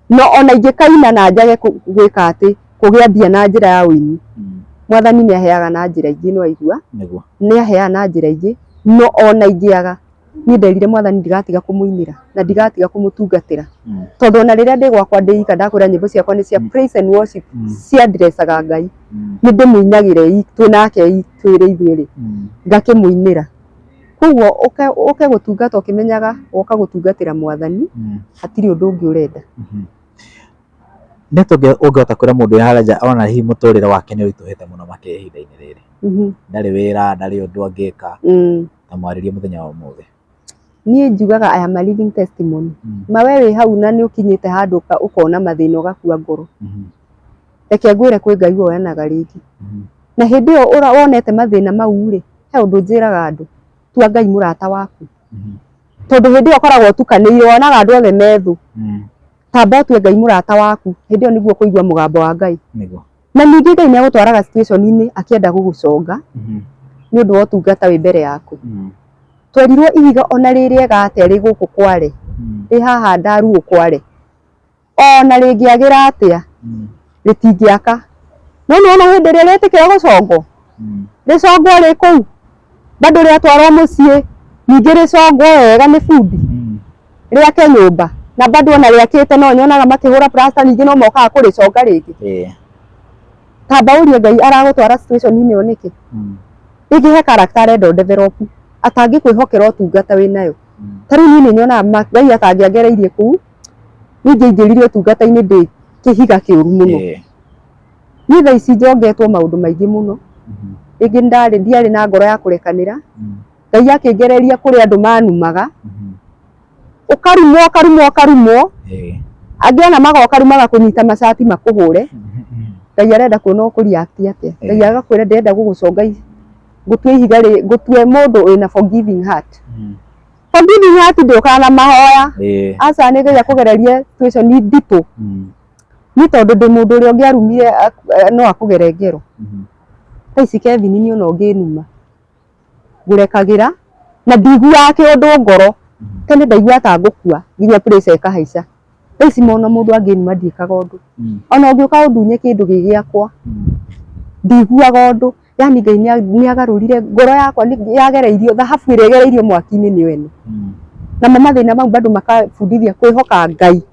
No ona ingĩkaina na njage gwĩka atĩ kũgĩa mbia na njĩra ya ũini, Mwathani nĩ aheaga na njĩra ingĩ, nĩ waigua? Nĩguo. Nĩ aheaga na njĩra ingĩ, no ona ingĩaga, niĩ nderire Mwathani ndigatiga kũmũinĩra na ndigatiga kũmũtungatĩra. Tondũ ona rĩrĩa ndĩ gwakwa ndĩ ika ndakwĩra nyĩmbo ciakwa nĩ cia praise and worship, ciandrecaga Ngai. Nĩ ndĩmũinagĩre twĩ nake twĩrĩ ithuerĩ, ngakĩmũinĩra. Koguo ũke gũtungata ũkĩmenyaga woka gũtungatĩra Mwathani, hatirĩ ũndũ ũngĩ ũrenda. Nĩ atĩa ũngĩhota kwĩra mũndũ wĩ harĩa nja ona hihi mũtũrĩre wake nĩ ũritũhĩte mũno makĩria ihinda-inĩ rĩrĩ? Ndarĩ wĩra, ndarĩ ũndũ angĩka, ta mwarĩrie mũthenya wa ũmũthĩ. Niĩ njugaga I am a living testimony. Ma we wĩ hau na nĩ ũkinyĩte handũ ũkona mathĩna ũgakua ngoro. Reke ngwĩre kwĩ Ngai woyanaga rĩngĩ. Na hĩndĩ ĩyo wonete mathĩna mau rĩ, he ũndũ njĩraga andũ, tua Ngai mũrata waku. Tondũ hĩndĩ ĩyo ũkoragwo ũtukanĩire, wonaga andũ othe me thũ. Tamba ũtue Ngai mũrata waku, hĩndĩ ĩyo nĩguo ũkũigua mũgambo wa Ngai. Nĩguo. Na ningĩ Ngai nĩ agũtwaraga situation-inĩ akĩenda gũgũconga nĩ ũndũ wa ũtungata wĩ mbere yaku. Twerirwo ihiga ona rĩ rĩega atĩa rĩ gũkũ Kwale, rĩ haha Ndaruũ Kwale, ona rĩngĩagĩra atĩa, rĩtingĩaka. No nĩ wona hĩndĩ ĩrĩa rĩetĩkĩra gũcongwo, rĩcongwo rĩ kũu, bado rĩatwarwo mũciĩ, ningĩ rĩcongwo wega nĩ bundi, rĩake nyũmba. Na bado ona rĩakĩte no nyonaga makĩhũra plaster, ningĩ no mokaga kũrĩconga rĩngĩ. Tamba ũrie Ngai aragũtwara situation-inĩ ĩyo nĩkĩ. Rĩngĩ he character arenda ũ develop atangĩkwĩhokera ũtungata wĩnayo. Ta rĩu niĩ nĩ nyonaga Ngai atangĩangereirie kũu, niĩ ingĩaingĩrire ũtungata-inĩ ndĩ kĩhiga kĩũru mũno. Niĩ thaa ici njongetwo maũndũ maingĩ mũno. Rĩngĩ ndarĩ ndiarĩ na ngoro ya kũrekanĩra. Ngai akĩngereria kũrĩ andũ manumaga. Ũkarumwo ũkarumwo ũkarumwo. Angĩ ona magoka rĩu magakũnyita macati makũhũre. Ngai arenda kuona ũkũ react atĩa. Ngai agakwĩra ndĩrenda gũgũconga ngũtue ihiga ngũtue mũndũ wĩna forgiving heart. Forgiving heart ndĩũkaga na mahoya. Aca nĩ Ngai akũgererie situation nditũ. Niĩ tondũ ndĩ mũndũ ũrĩa ũngĩarumire no akũgere ngero. Thaa ici Kevin niĩ ona ũngĩnuma ngũrekagĩra na ndiguaga kĩũndũ ngoro. Tene ndaiguaga ta ngũkua nginya pressure ĩkahaica. Thaa ici ona mũndũ angĩnuma ndiĩkaga ũndũ. Ona ũngĩũka ũndunye kĩndũ gĩ gĩakwa ndiguaga ũndũ. Yani Ngai nĩagarũrire ngoro yakwa, yagereirio thahabu ĩrĩa ĩgereirio mwaki-inĩ nĩyo ĩno. Namo mathĩna mau bado makabundithia kwĩhoka Ngai,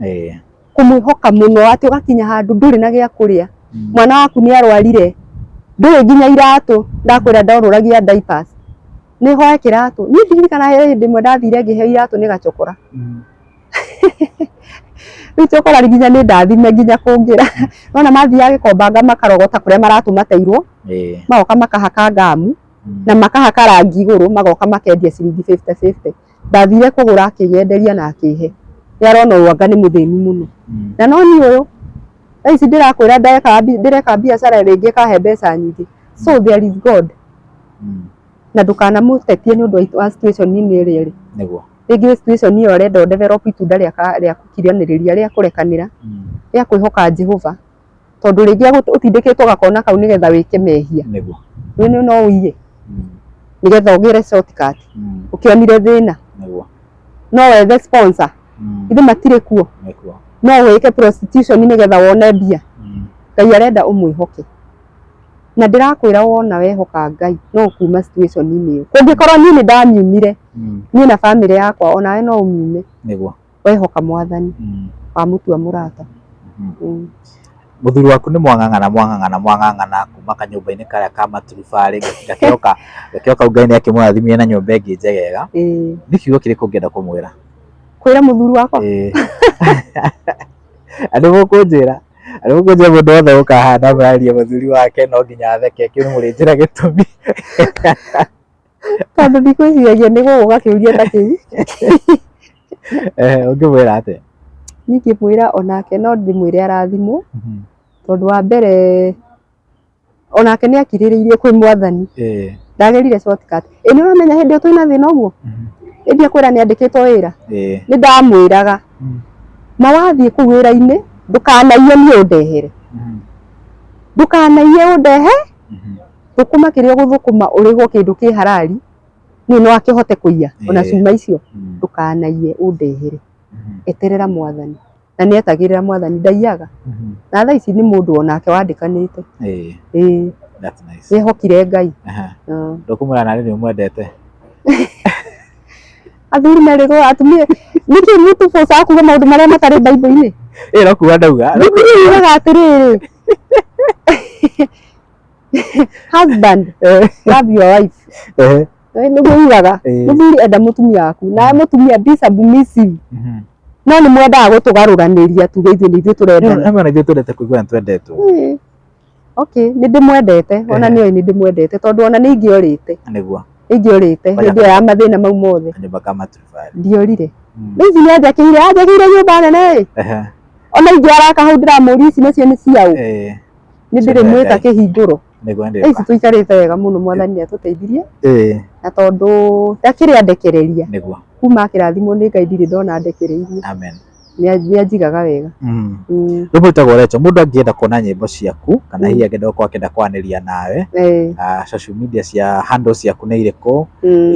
kũmwĩhoka mũno atĩ ũgakinya handũ ndũrĩ na gĩa kũrĩa, mwana waku nĩ arwarire, ndũrĩ nginya iratũ, ndakwĩra ndorũragia diapers, nĩ hoe kĩratũ. Niĩ ndirikanaga he hĩndĩ ĩmwe ndathire ngĩheo iratũ nĩ gacokora. Rĩu cokora nginya nĩ ndathime nginya kũngĩra. Nona mathiaga gĩkombanga makarogota kũrĩa maratũ mateirwo, magoka makahaka ngamu na makahaka rangi igũrũ, magoka makendia ciringi 50-50. Ndathire kũgũra akĩnyenderia na akĩhe. Nĩ arona ũyũ anga nĩ mũthĩni mũno. Na no niĩ ũyũ, thaa ici ndĩrakwĩra ndĩreka biacara rĩngĩ ĩkahe mbeca nyingĩ. So there is God. Na ndũkanamũtetie nĩ ũndũ wa situation-inĩ ĩrĩa ĩrĩ. Rĩngĩ situation ĩyo ũrenda ũ develop itunda rĩa gũkiranĩrĩria, rĩa kũrekanĩra, rĩa kwĩhoka Jehova. Tondũ rĩngĩ ũtindĩkĩtwo gakona kau nĩgetha wĩke mehia. Rĩu no ũiye nĩgetha ũgĩre shortcut. Ũkĩonire thĩna. No wethe sponsor. Ithe matirĩ kuo. No wĩke prostitution nĩgetha wone mbia. Ngai arenda ũmwĩhoke. Na ndĩrakwĩra wona wehoka Ngai no ũkuma situation-inĩ ĩyo. Kũngĩkorwo niĩ nĩ ndamiumire, niĩ na bamĩrĩ yakwa onawe no ũmiume. Wehoka Mwathani, wamũtua mũrata. Mũthuri waku nĩ mwang'ang'ana mwang'ang'ana mwang'ang'ana kuma kanyũmba-inĩ karĩa ka maturubarĩ gakĩoka gakĩoka Ngai nĩ akĩmũrathimire na nyũmba ĩngĩ njegega. Nĩ kiugo kĩrĩkũ ũngĩenda kũmwĩra? Kwĩra mũthuri wakwa? Andũ mũkũnjĩra andũ mũkũnjĩra mũndũ wothe ũkaga haha na mũraria mũthuri wake no nginya atheke, kĩu nĩ mũrĩnjĩra gĩtũmi. Tondũ ndikwĩciragia nĩ gũgũka kĩũria ta kĩu. Ũngĩmwĩra atĩa? Niĩ ingĩmwĩra onake no ndĩmwĩre arathimwo, tondũ wa mbere onake nĩ akirĩrĩirie kwĩ Mwathani. Ndagerire shortcut. Ĩ nĩ ũramenya hĩndĩ ĩyo twĩna thĩna ũguo? Ĩ ndiakwĩra nĩ andĩkĩtwo wĩra? Nĩ ndamwĩraga ma wathiĩ kũu wĩra-inĩ ndũkanaiye niĩ ũndehere. Ndũkanaiye ũndehe, thũkũma kĩrĩa ũgũthũkũma ũrĩhwo kĩndũ kĩ harari, niĩ no akĩhote kũiya ona cuma icio, ndũkanaiye ũndehere. Eterera Mwathani. Na nĩ etagĩrĩra Mwathani, ndaiyaga. Na thaa ici nĩ mũndũ onake wandĩkanĩte. Ĩĩ. Nĩehokire Ngai. Ndũkũmwĩra narĩ nĩ ũmwendete? Athuri merĩtwo atumia nĩkĩ mũtũbocaga kuga maũndũ marĩa matarĩ Bible-inĩ? Ĩĩ no kuga ndauga. Bibilia yugaga atĩrĩrĩ, husband love your wife. Nĩguo yugaga. Mũthuri enda mũtumia waku, nawe mũtumia be submissive. No nĩ mwendaga gũtũgarũranĩria tuge ithuĩ nĩ ithuĩ tũrendana. Hamwe na ithuĩ twendete kũigua nĩ twendetwo. Okay, nĩ ndĩmwendete, ona nĩoĩ nĩ ndĩmwendete tondũ ona nĩ ingĩorĩte. Nĩguo. Ingĩorĩte hĩndĩ ĩyo ya mathĩna mau mothe. Kanyũmba ka maturubarĩ. Ndiorire. Rĩu ici nĩ anjakĩire, anjakĩire nyũmba nene ĩ. Ona ingĩ araka hau ndĩramũria ici nacio nĩ ciaũ. Nĩ ndĩrĩmwĩta kĩhingũro. Thaa ici tũikarĩte wega mũno, Mwathani nĩ atũteithirie. Na tondũ ndakĩrĩ andekereria. Kuma akĩrathimwo nĩ Ngai ndirĩ ndona andekereirie. Amen. Nĩ anjigaga wega. Rĩu mwĩtagwo Rachel, mũndũ angĩenda kuona nyĩmbo ciaku kana hihi angĩenda gũkorwo akĩenda kwaranĩria nawe, social media cia handle ciaku nĩ irĩkũ,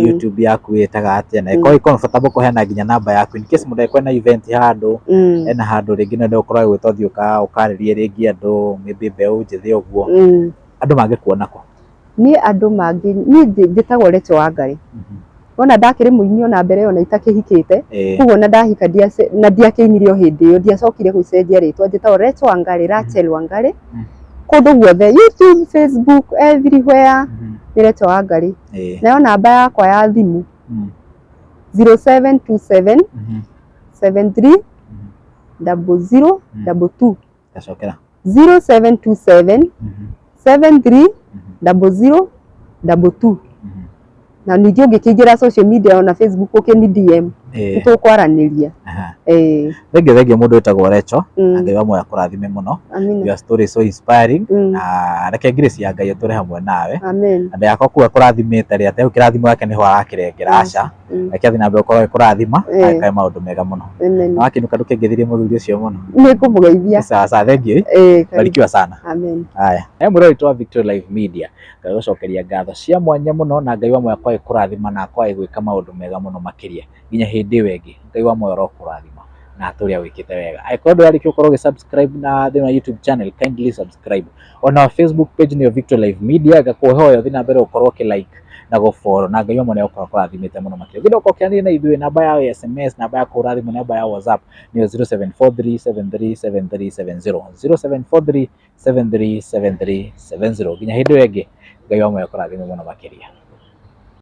YouTube yaku ĩtaga atĩa, na ĩkorwo ĩkorwo bata mũkũheana nginya namba yaku in case mũndũ angĩkorwo ena event handũ, ena handũ rĩngĩ no ende gũkorwo agĩgwĩta ũthiĩ ũkarĩrie rĩngĩ andũ, maybe mbeũ njĩthĩ ũguo, andũ mangĩkuona kũ? Niĩ andũ mangĩ, niĩ njĩtagwo Rachel Wangari. Wona ndakĩrĩ mũini ona mbere ona itakĩhikĩte. Koguo na ndahika na ndiakĩinire o hĩndĩ ĩyo, ndiacokire gũcenjia rĩtwa, njĩtagwo Rachel Wangari, Rachel Wangari. Kũndũ guothe, YouTube, Facebook, everywhere nĩ Rachel Wangari. Nayo namba yakwa ya thimũ 0727 73 00 22. Gacokera. 0727 73 00 22. Na ningĩ ũngĩkĩingĩra social media ona Facebook ũkĩni DM, nĩtũkwaranĩria. Thengiũ, thengiũ mũndũ wĩtagwo Rachel. Na Ngai wa muoyo akũrathime mũno. Amina. Your story is so inspiring. Na reke grace ya Ngai ĩtũre hamwe nawe. Amen. Na ndagakorwo kuga kũrathimĩte rĩ, atĩ hau kĩrathimo gĩake nĩho arakĩrengera, aca. Reke athiĩ na mbere gũkorwo agĩkũrathima na ekae maũndũ mega mũno. Amen. Na wakĩinũka ndũkĩngeithirie mũthuri ũcio mũno. Nĩ ngũmũgeithia. Sawa sawa, thengiũ. Karibu. Barikiwa sana. Amen. Haya. He mwĩrori witũ wa Victory Live Media, Ngai gũcokeria ngatho cia mwanya mũno, na Ngai wa muoyo akorwo agĩkũrathima na akorwo agĩgwĩka maũndũ mega mũno makĩria. Nginya hĩndĩ ĩyo ĩngĩ, Ngai wa muoyo arokũrathima na atũre agwĩkĩte wega. Angĩkorwo ndũrarĩkia gũkorwo ũgĩ subscribe na thĩinĩ wa YouTube channel, kindly subscribe. Ona Facebook page nĩyo Victory Live Media, ngakũhoya ũthiĩ na mbere gũkorwo ũkĩ like na gũ follow, na Ngai wa muoyo nĩegũkorwo akũrathimĩte mũno makĩria. Ũngĩenda gũkorwo ũkĩaranĩria na ithuĩ, namba ya SMS, namba ya kũhũra thimũ, namba ya WhatsApp nĩyo 0743737370, 0743737370. Nginya hĩndĩ ĩyo ĩngĩ, Ngai wa muoyo akũrathime mũno makĩria.